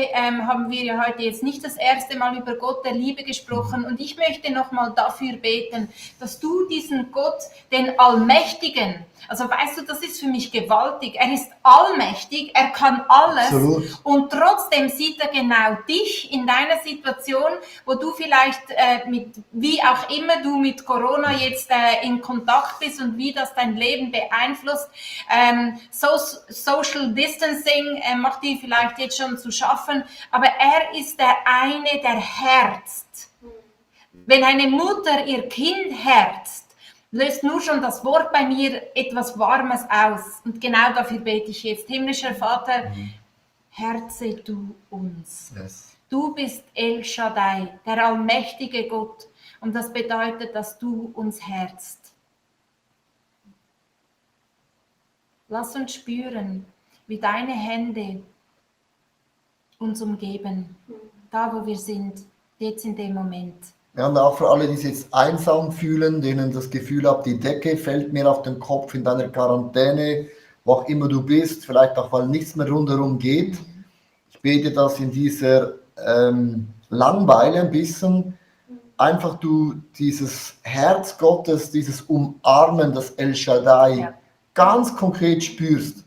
haben wir ja heute jetzt nicht das erste Mal über Gott der Liebe gesprochen. Und ich möchte nochmal dafür beten, dass du diesen Gott, den Allmächtigen, also weißt du, das ist für mich gewaltig. Er ist allmächtig, er kann alles. Absolut. Und trotzdem sieht er genau dich in deiner Situation, wo du vielleicht wie auch immer du mit Corona jetzt in Kontakt bist und wie das dein Leben beeinflusst. Social Distancing macht dir vielleicht jetzt schon zu schaffen, aber er ist der eine, der herzt. Wenn eine Mutter ihr Kind herzt, löst nur schon das Wort bei mir etwas Warmes aus. Und genau dafür bete ich jetzt. Himmlischer Vater, herze du uns. Yes. Du bist El Shaddai, der allmächtige Gott. Und das bedeutet, dass du uns herzt. Lass uns spüren, wie deine Hände uns umgeben. Da, wo wir sind, jetzt in dem Moment. Ja, und auch für alle, die sich jetzt einsam fühlen, denen das Gefühl haben, die Decke fällt mir auf den Kopf in deiner Quarantäne, wo auch immer du bist, vielleicht auch, weil nichts mehr rundherum geht. Ich bete, dass in dieser Langeweile ein bisschen einfach du dieses Herz Gottes, dieses Umarmen, das El Shaddai, ganz konkret spürst.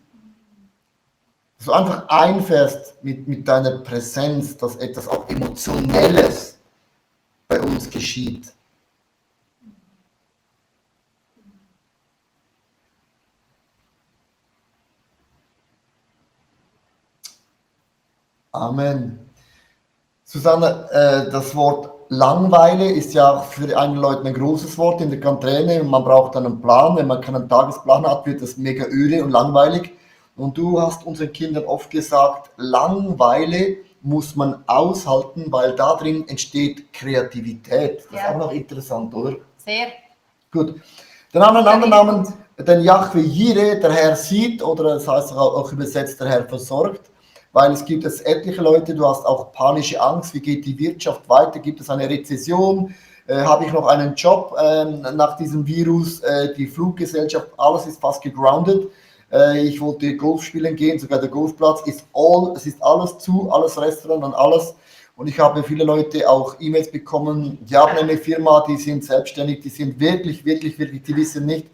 Dass du einfach einfährst mit deiner Präsenz, dass etwas auch Emotionelles bei uns geschieht. Amen. Susanne, das Wort Langeweile ist ja auch für einige Leute ein großes Wort in der Quarantäne. Man braucht einen Plan. Wenn man keinen Tagesplan hat, wird das mega öde und langweilig. Und du hast unseren Kindern oft gesagt, Langeweile muss man aushalten, weil da drin entsteht Kreativität. Das ist auch noch interessant, oder? Sehr. Gut. Dann haben wir einen anderen Namen, den Yahweh Jireh, der Herr sieht, oder das heißt auch übersetzt, der Herr versorgt. Weil es gibt jetzt etliche Leute, du hast auch panische Angst, wie geht die Wirtschaft weiter, gibt es eine Rezession, habe ich noch einen Job nach diesem Virus, die Fluggesellschaft, alles ist fast gegroundet. Ich wollte Golf spielen gehen, sogar der Golfplatz es ist alles zu, alles Restaurant und alles. Und ich habe viele Leute auch E-Mails bekommen, die haben eine Firma, die sind selbstständig, die sind wirklich, die wissen nicht,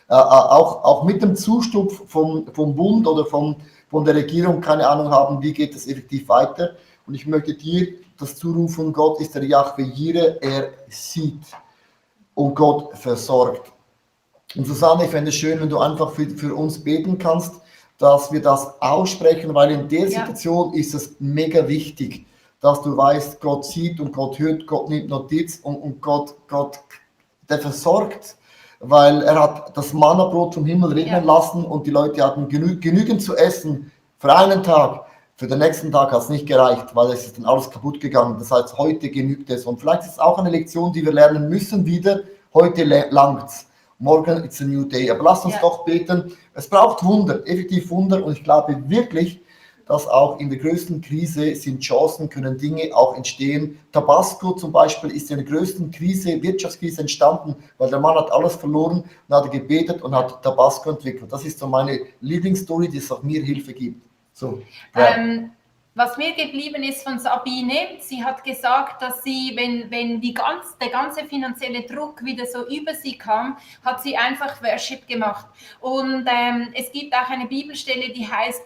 auch mit dem Zustupf vom Bund oder von der Regierung keine Ahnung haben, wie geht es effektiv weiter. Und ich möchte dir das zurufen, Gott ist der Yahweh Jireh, er sieht und Gott versorgt. Und Susanne, ich fände es schön, wenn du einfach für uns beten kannst, dass wir das aussprechen, weil in der Situation ist es mega wichtig, dass du weißt, Gott sieht und Gott hört, Gott nimmt Notiz und Gott, der versorgt, weil er hat das Mannabrot vom Himmel regnen lassen und die Leute hatten genügend zu essen für einen Tag. Für den nächsten Tag hat es nicht gereicht, weil es ist dann alles kaputt gegangen. Das heißt, heute genügt es. Und vielleicht ist es auch eine Lektion, die wir lernen müssen wieder. Heute langt's. Morgen it's a new day. Aber lasst uns doch beten. Es braucht Wunder, effektiv Wunder. Und ich glaube wirklich, dass auch in der größten Krise sind Chancen, können Dinge auch entstehen. Tabasco zum Beispiel ist in der größten Krise, Wirtschaftskrise entstanden, weil der Mann hat alles verloren und hat gebetet und hat Tabasco entwickelt. Das ist so meine Lieblingsstory, die es auch mir Hilfe gibt. So, ja. Was mir geblieben ist von Sabine, sie hat gesagt, dass sie, wenn der ganze finanzielle Druck wieder so über sie kam, hat sie einfach Worship gemacht. Und es gibt auch eine Bibelstelle, die heißt,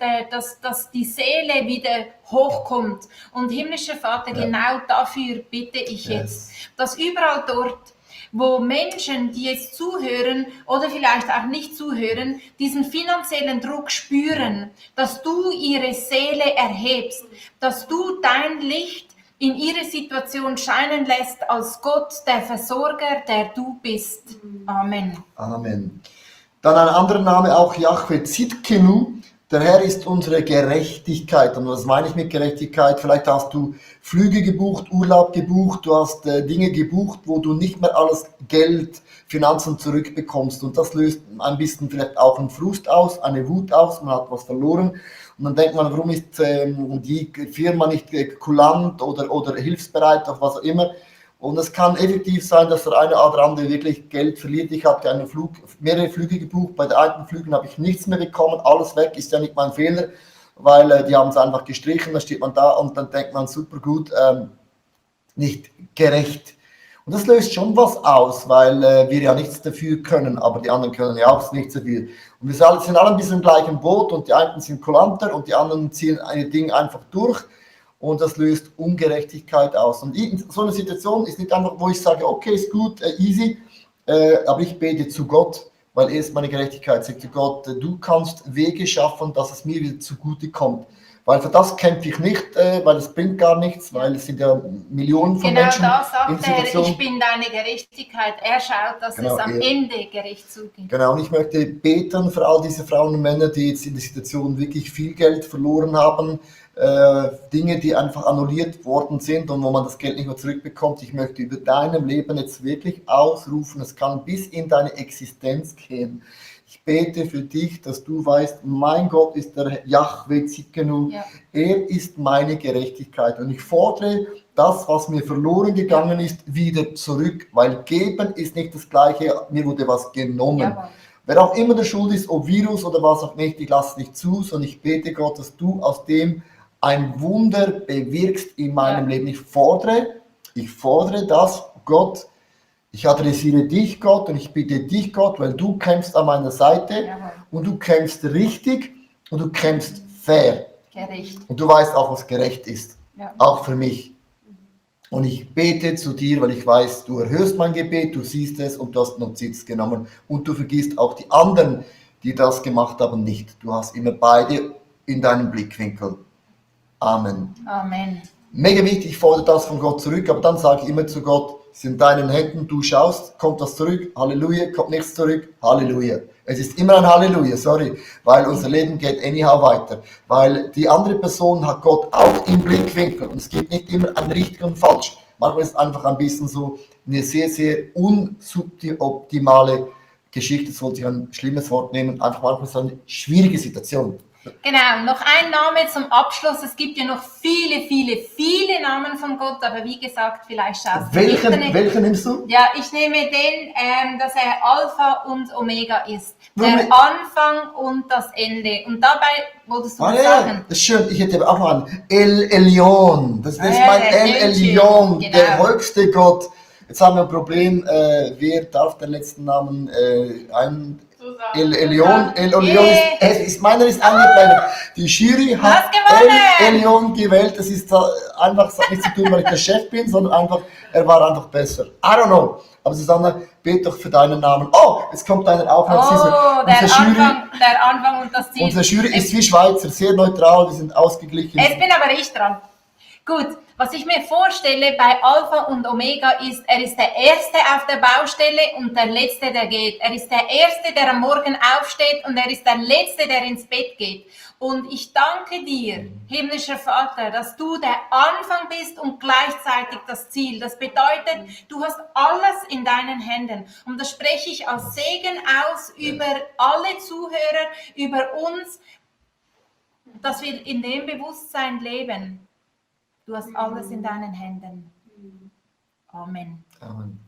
dass die Seele wieder hochkommt. Und himmlischer Vater, genau dafür bitte ich jetzt, dass überall dort, wo Menschen, die jetzt zuhören oder vielleicht auch nicht zuhören, diesen finanziellen Druck spüren, dass du ihre Seele erhebst, dass du dein Licht in ihre Situation scheinen lässt als Gott, der Versorger, der du bist. Amen. Amen. Dann ein anderer Name, auch Yahweh Tzidkenu. Der Herr ist unsere Gerechtigkeit. Und was meine ich mit Gerechtigkeit? Vielleicht hast du Flüge gebucht, Urlaub gebucht, du hast Dinge gebucht, wo du nicht mehr alles Geld, Finanzen zurückbekommst. Und das löst ein bisschen vielleicht auch einen Frust aus, eine Wut aus, man hat was verloren. Und dann denkt man, warum ist die Firma nicht kulant oder hilfsbereit, auf was auch immer. Und es kann effektiv sein, dass der eine oder andere wirklich Geld verliert. Ich hatte mehrere Flüge gebucht. Bei den alten Flügen habe ich nichts mehr bekommen. Alles weg, ist ja nicht mein Fehler, weil die haben es einfach gestrichen. Da steht man da und dann denkt man, super gut, nicht gerecht. Und das löst schon was aus, weil wir ja nichts dafür können, aber die anderen können ja auch nichts dafür. Und wir sind alle ein bisschen im gleichen Boot und die einen sind kulanter und die anderen ziehen ein Ding einfach durch. Und das löst Ungerechtigkeit aus. Und so eine Situation ist nicht einfach, wo ich sage, okay, ist gut, easy, aber ich bete zu Gott, weil er ist meine Gerechtigkeit. Sagt zu Gott, du kannst Wege schaffen, dass es mir wieder zugute kommt. Weil für das kämpfe ich nicht, weil es bringt gar nichts, weil es sind ja Millionen von Menschen. Genau, da sagt er, ich bin deine Gerechtigkeit. Er schaut, dass es am Ende gerecht zugeht. Genau, und ich möchte beten für all diese Frauen und Männer, die jetzt in der Situation wirklich viel Geld verloren haben, Dinge, die einfach annulliert worden sind und wo man das Geld nicht mehr zurückbekommt. Ich möchte über deinem Leben jetzt wirklich ausrufen, es kann bis in deine Existenz gehen. Ich bete für dich, dass du weißt, mein Gott ist der Yahweh Tzidkenu. Ja. Er ist meine Gerechtigkeit. Und ich fordere das, was mir verloren gegangen ist, wieder zurück. Weil geben ist nicht das Gleiche, mir wurde was genommen. Ja. Wer auch immer der Schuld ist, ob Virus oder was auch nicht, ich lasse es nicht zu, sondern ich bete Gott, dass du aus dem ein Wunder bewirkst in meinem Leben. Ich fordere das, Gott. Ich adressiere dich, Gott, und ich bitte dich, Gott, weil du kämpfst an meiner Seite und du kämpfst richtig und du kämpfst fair. Gerecht. Und du weißt auch, was gerecht ist, auch für mich. Und ich bete zu dir, weil ich weiß, du erhörst mein Gebet, du siehst es und du hast Notiz genommen. Und du vergisst auch die anderen, die das gemacht haben, nicht. Du hast immer beide in deinem Blickwinkel. Amen. Amen. Mega wichtig, ich fordere das von Gott zurück, aber dann sage ich immer zu Gott, es ist in deinen Händen, du schaust, kommt das zurück, Halleluja, kommt nichts zurück, Halleluja. Es ist immer ein Halleluja, sorry, weil unser Leben geht anyhow weiter, weil die andere Person hat Gott auch im Blickwinkel und es gibt nicht immer ein richtig und falsch. Manchmal ist es einfach ein bisschen so eine sehr, sehr unsuboptimale Geschichte, das wollte ich ein schlimmes Wort nehmen, einfach manchmal so eine schwierige Situation. Genau, noch ein Name zum Abschluss. Es gibt ja noch viele, viele, viele Namen von Gott, aber wie gesagt, vielleicht schaust du Welchen nimmst du? Ja, ich nehme den, dass er Alpha und Omega ist. Der Anfang und das Ende. Und dabei wolltest du was sagen. Das ist schön. Ich hätte auch noch einen El Elyon. Das ist mein El Elyon, genau. Der höchste Gott. Jetzt haben wir ein Problem. Wer darf den letzten Namen El Elyon ist meiner ist angeblendet. Die Jury hat El Elyon gewählt. Das ist einfach nichts zu tun, weil ich der Chef bin, sondern einfach, er war einfach besser. I don't know. Aber Susanne, bete doch für deinen Namen. Oh, jetzt kommt einer auch noch. Der Anfang und das Ziel. Unsere Jury ist wie Schweizer, sehr neutral, wir sind ausgeglichen. Jetzt bin aber ich dran. Gut, was ich mir vorstelle bei Alpha und Omega ist, er ist der Erste auf der Baustelle und der Letzte, der geht. Er ist der Erste, der am Morgen aufsteht und er ist der Letzte, der ins Bett geht. Und ich danke dir, himmlischer Vater, dass du der Anfang bist und gleichzeitig das Ziel. Das bedeutet, du hast alles in deinen Händen. Und das spreche ich als Segen aus über alle Zuhörer, über uns. dass wir in dem Bewusstsein leben. Du hast alles in deinen Händen. Amen. Amen.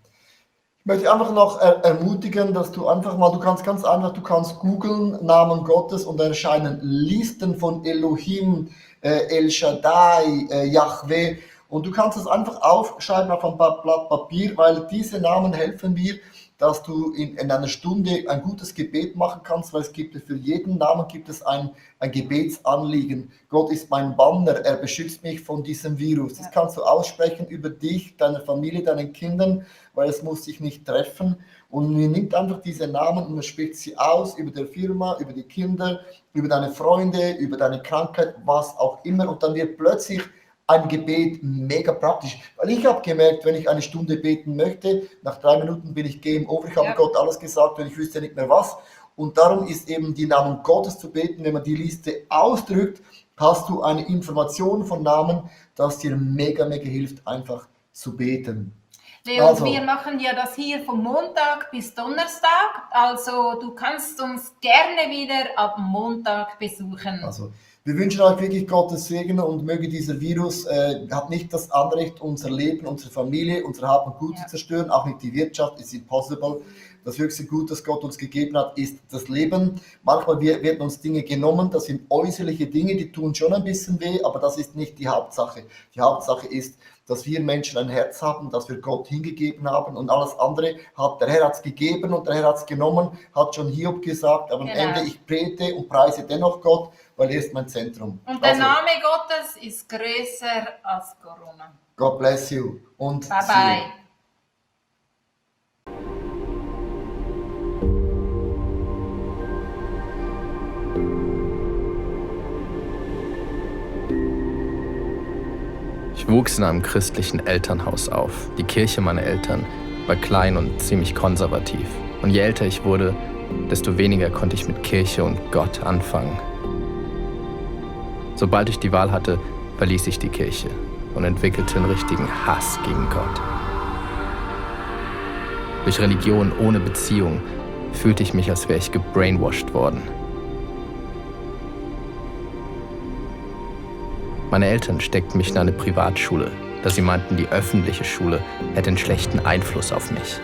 Ich möchte einfach noch ermutigen, dass du einfach mal, du kannst ganz einfach, du kannst googeln Namen Gottes und da erscheinen Listen von Elohim, El Shaddai, Yahweh und du kannst es einfach aufschreiben auf ein Blatt Papier, weil diese Namen helfen mir, dass du in einer Stunde ein gutes Gebet machen kannst, weil es gibt für jeden Namen gibt es ein Gebetsanliegen. Gott ist mein Banner, er beschützt mich von diesem Virus. Das kannst du aussprechen über dich, deine Familie, deinen Kindern, weil es muss dich nicht treffen. Und man nimmt einfach diese Namen und man spricht sie aus über die Firma, über die Kinder, über deine Freunde, über deine Krankheit, was auch immer. Und dann wird plötzlich ein Gebet mega praktisch. Weil ich habe gemerkt, wenn ich eine Stunde beten möchte, nach 3 Minuten bin ich Game Over. Ich habe Gott alles gesagt und ich wüsste nicht mehr was. Und darum ist eben die Namen Gottes zu beten. Wenn man die Liste ausdrückt, hast du eine Information von Namen, das dir mega, mega hilft, einfach zu beten. Leo, Also. wir machen ja das hier von Montag bis Donnerstag. Also du kannst uns gerne wieder ab Montag besuchen. Also, wir wünschen euch wirklich Gottes Segen und möge dieser Virus hat nicht das Anrecht, unser Leben, unsere Familie, unser Hab und Gut zu zerstören, auch nicht die Wirtschaft, ist impossible. Das höchste Gut, das Gott uns gegeben hat, ist das Leben. Manchmal werden uns Dinge genommen, das sind äußerliche Dinge, die tun schon ein bisschen weh, aber das ist nicht die Hauptsache. Die Hauptsache ist, dass wir Menschen ein Herz haben, dass wir Gott hingegeben haben und alles andere hat, der Herr hat es gegeben und der Herr hat es genommen, hat schon Hiob gesagt, aber am Ende, ich bete und preise dennoch Gott, weil er ist mein Zentrum. Und der Name Gottes ist größer als Corona. God bless you und Bye see bye. you. Ich wuchs in einem christlichen Elternhaus auf. Die Kirche meiner Eltern war klein und ziemlich konservativ. Und je älter ich wurde, desto weniger konnte ich mit Kirche und Gott anfangen. Sobald ich die Wahl hatte, verließ ich die Kirche und entwickelte einen richtigen Hass gegen Gott. Durch Religion ohne Beziehung fühlte ich mich, als wäre ich gebrainwashed worden. Meine Eltern steckten mich in eine Privatschule, da sie meinten, die öffentliche Schule hätte einen schlechten Einfluss auf mich.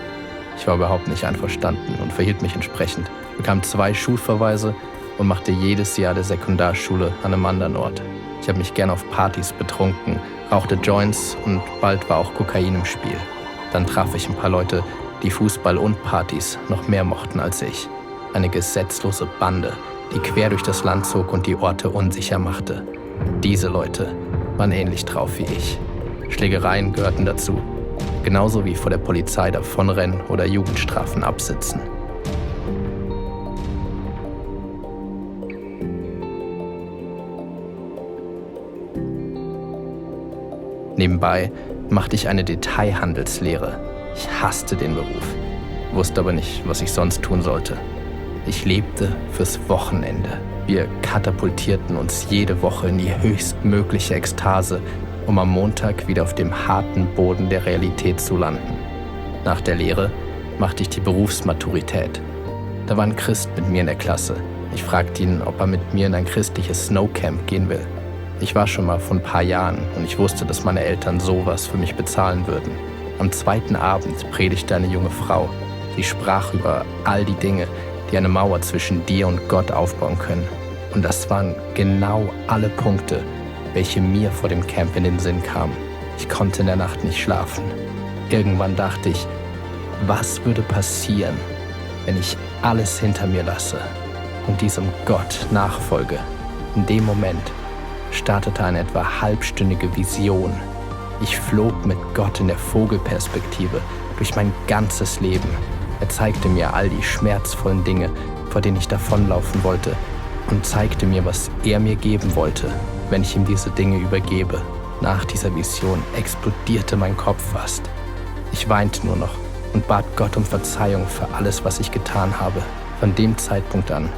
Ich war überhaupt nicht einverstanden und verhielt mich entsprechend, bekam 2 Schulverweise und machte jedes Jahr der Sekundarschule an einem anderen Ort. Ich habe mich gern auf Partys betrunken, rauchte Joints und bald war auch Kokain im Spiel. Dann traf ich ein paar Leute, die Fußball und Partys noch mehr mochten als ich. Eine gesetzlose Bande, die quer durch das Land zog und die Orte unsicher machte. Diese Leute waren ähnlich drauf wie ich. Schlägereien gehörten dazu, genauso wie vor der Polizei davonrennen oder Jugendstrafen absitzen. Nebenbei machte ich eine Detailhandelslehre. Ich hasste den Beruf, wusste aber nicht, was ich sonst tun sollte. Ich lebte fürs Wochenende. Wir katapultierten uns jede Woche in die höchstmögliche Ekstase, um am Montag wieder auf dem harten Boden der Realität zu landen. Nach der Lehre machte ich die Berufsmaturität. Da war ein Christ mit mir in der Klasse. Ich fragte ihn, ob er mit mir in ein christliches Snowcamp gehen will. Ich war schon mal vor ein paar Jahren und ich wusste, dass meine Eltern sowas für mich bezahlen würden. Am 2. Abend predigte eine junge Frau. Sie sprach über all die Dinge, die eine Mauer zwischen dir und Gott aufbauen können. Und das waren genau alle Punkte, welche mir vor dem Camp in den Sinn kamen. Ich konnte in der Nacht nicht schlafen. Irgendwann dachte ich, was würde passieren, wenn ich alles hinter mir lasse und diesem Gott nachfolge? In dem Moment startete eine etwa halbstündige Vision. Ich flog mit Gott in der Vogelperspektive durch mein ganzes Leben. Er zeigte mir all die schmerzvollen Dinge, vor denen ich davonlaufen wollte, und zeigte mir, was er mir geben wollte, wenn ich ihm diese Dinge übergebe. Nach dieser Vision explodierte mein Kopf fast. Ich weinte nur noch und bat Gott um Verzeihung für alles, was ich getan habe. Von dem Zeitpunkt an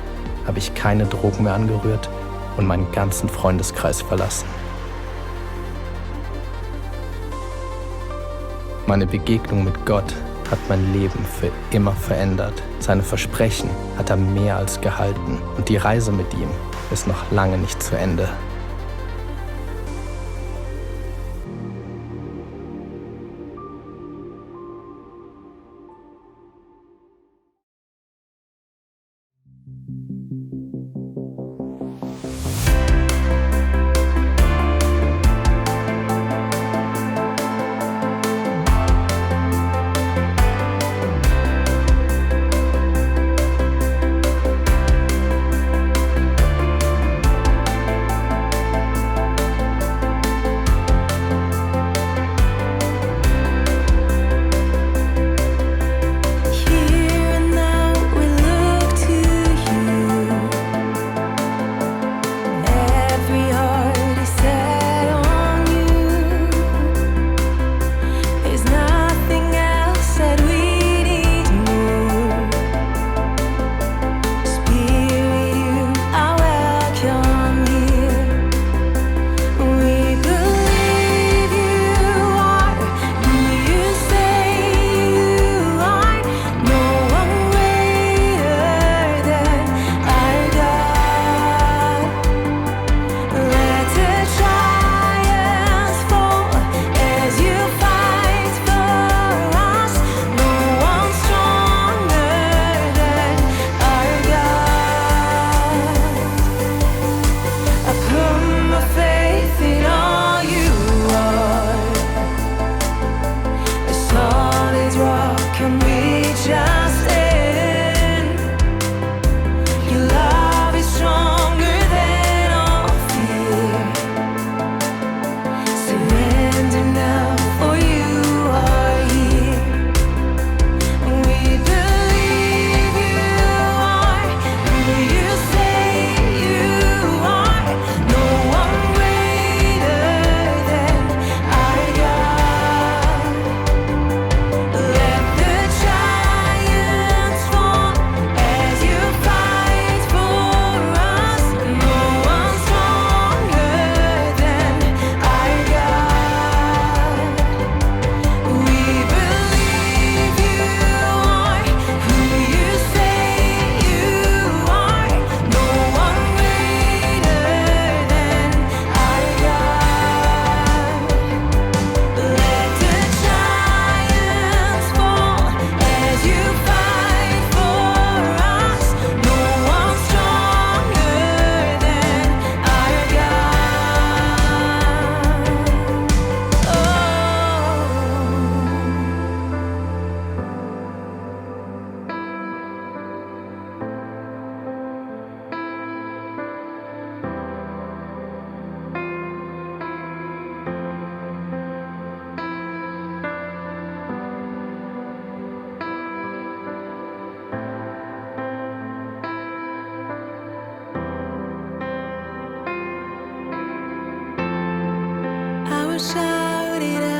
habe ich keine Drogen mehr angerührt und meinen ganzen Freundeskreis verlassen. Meine Begegnung mit Gott hat mein Leben für immer verändert. Seine Versprechen hat er mehr als gehalten und die Reise mit ihm ist noch lange nicht zu Ende. Shout it out.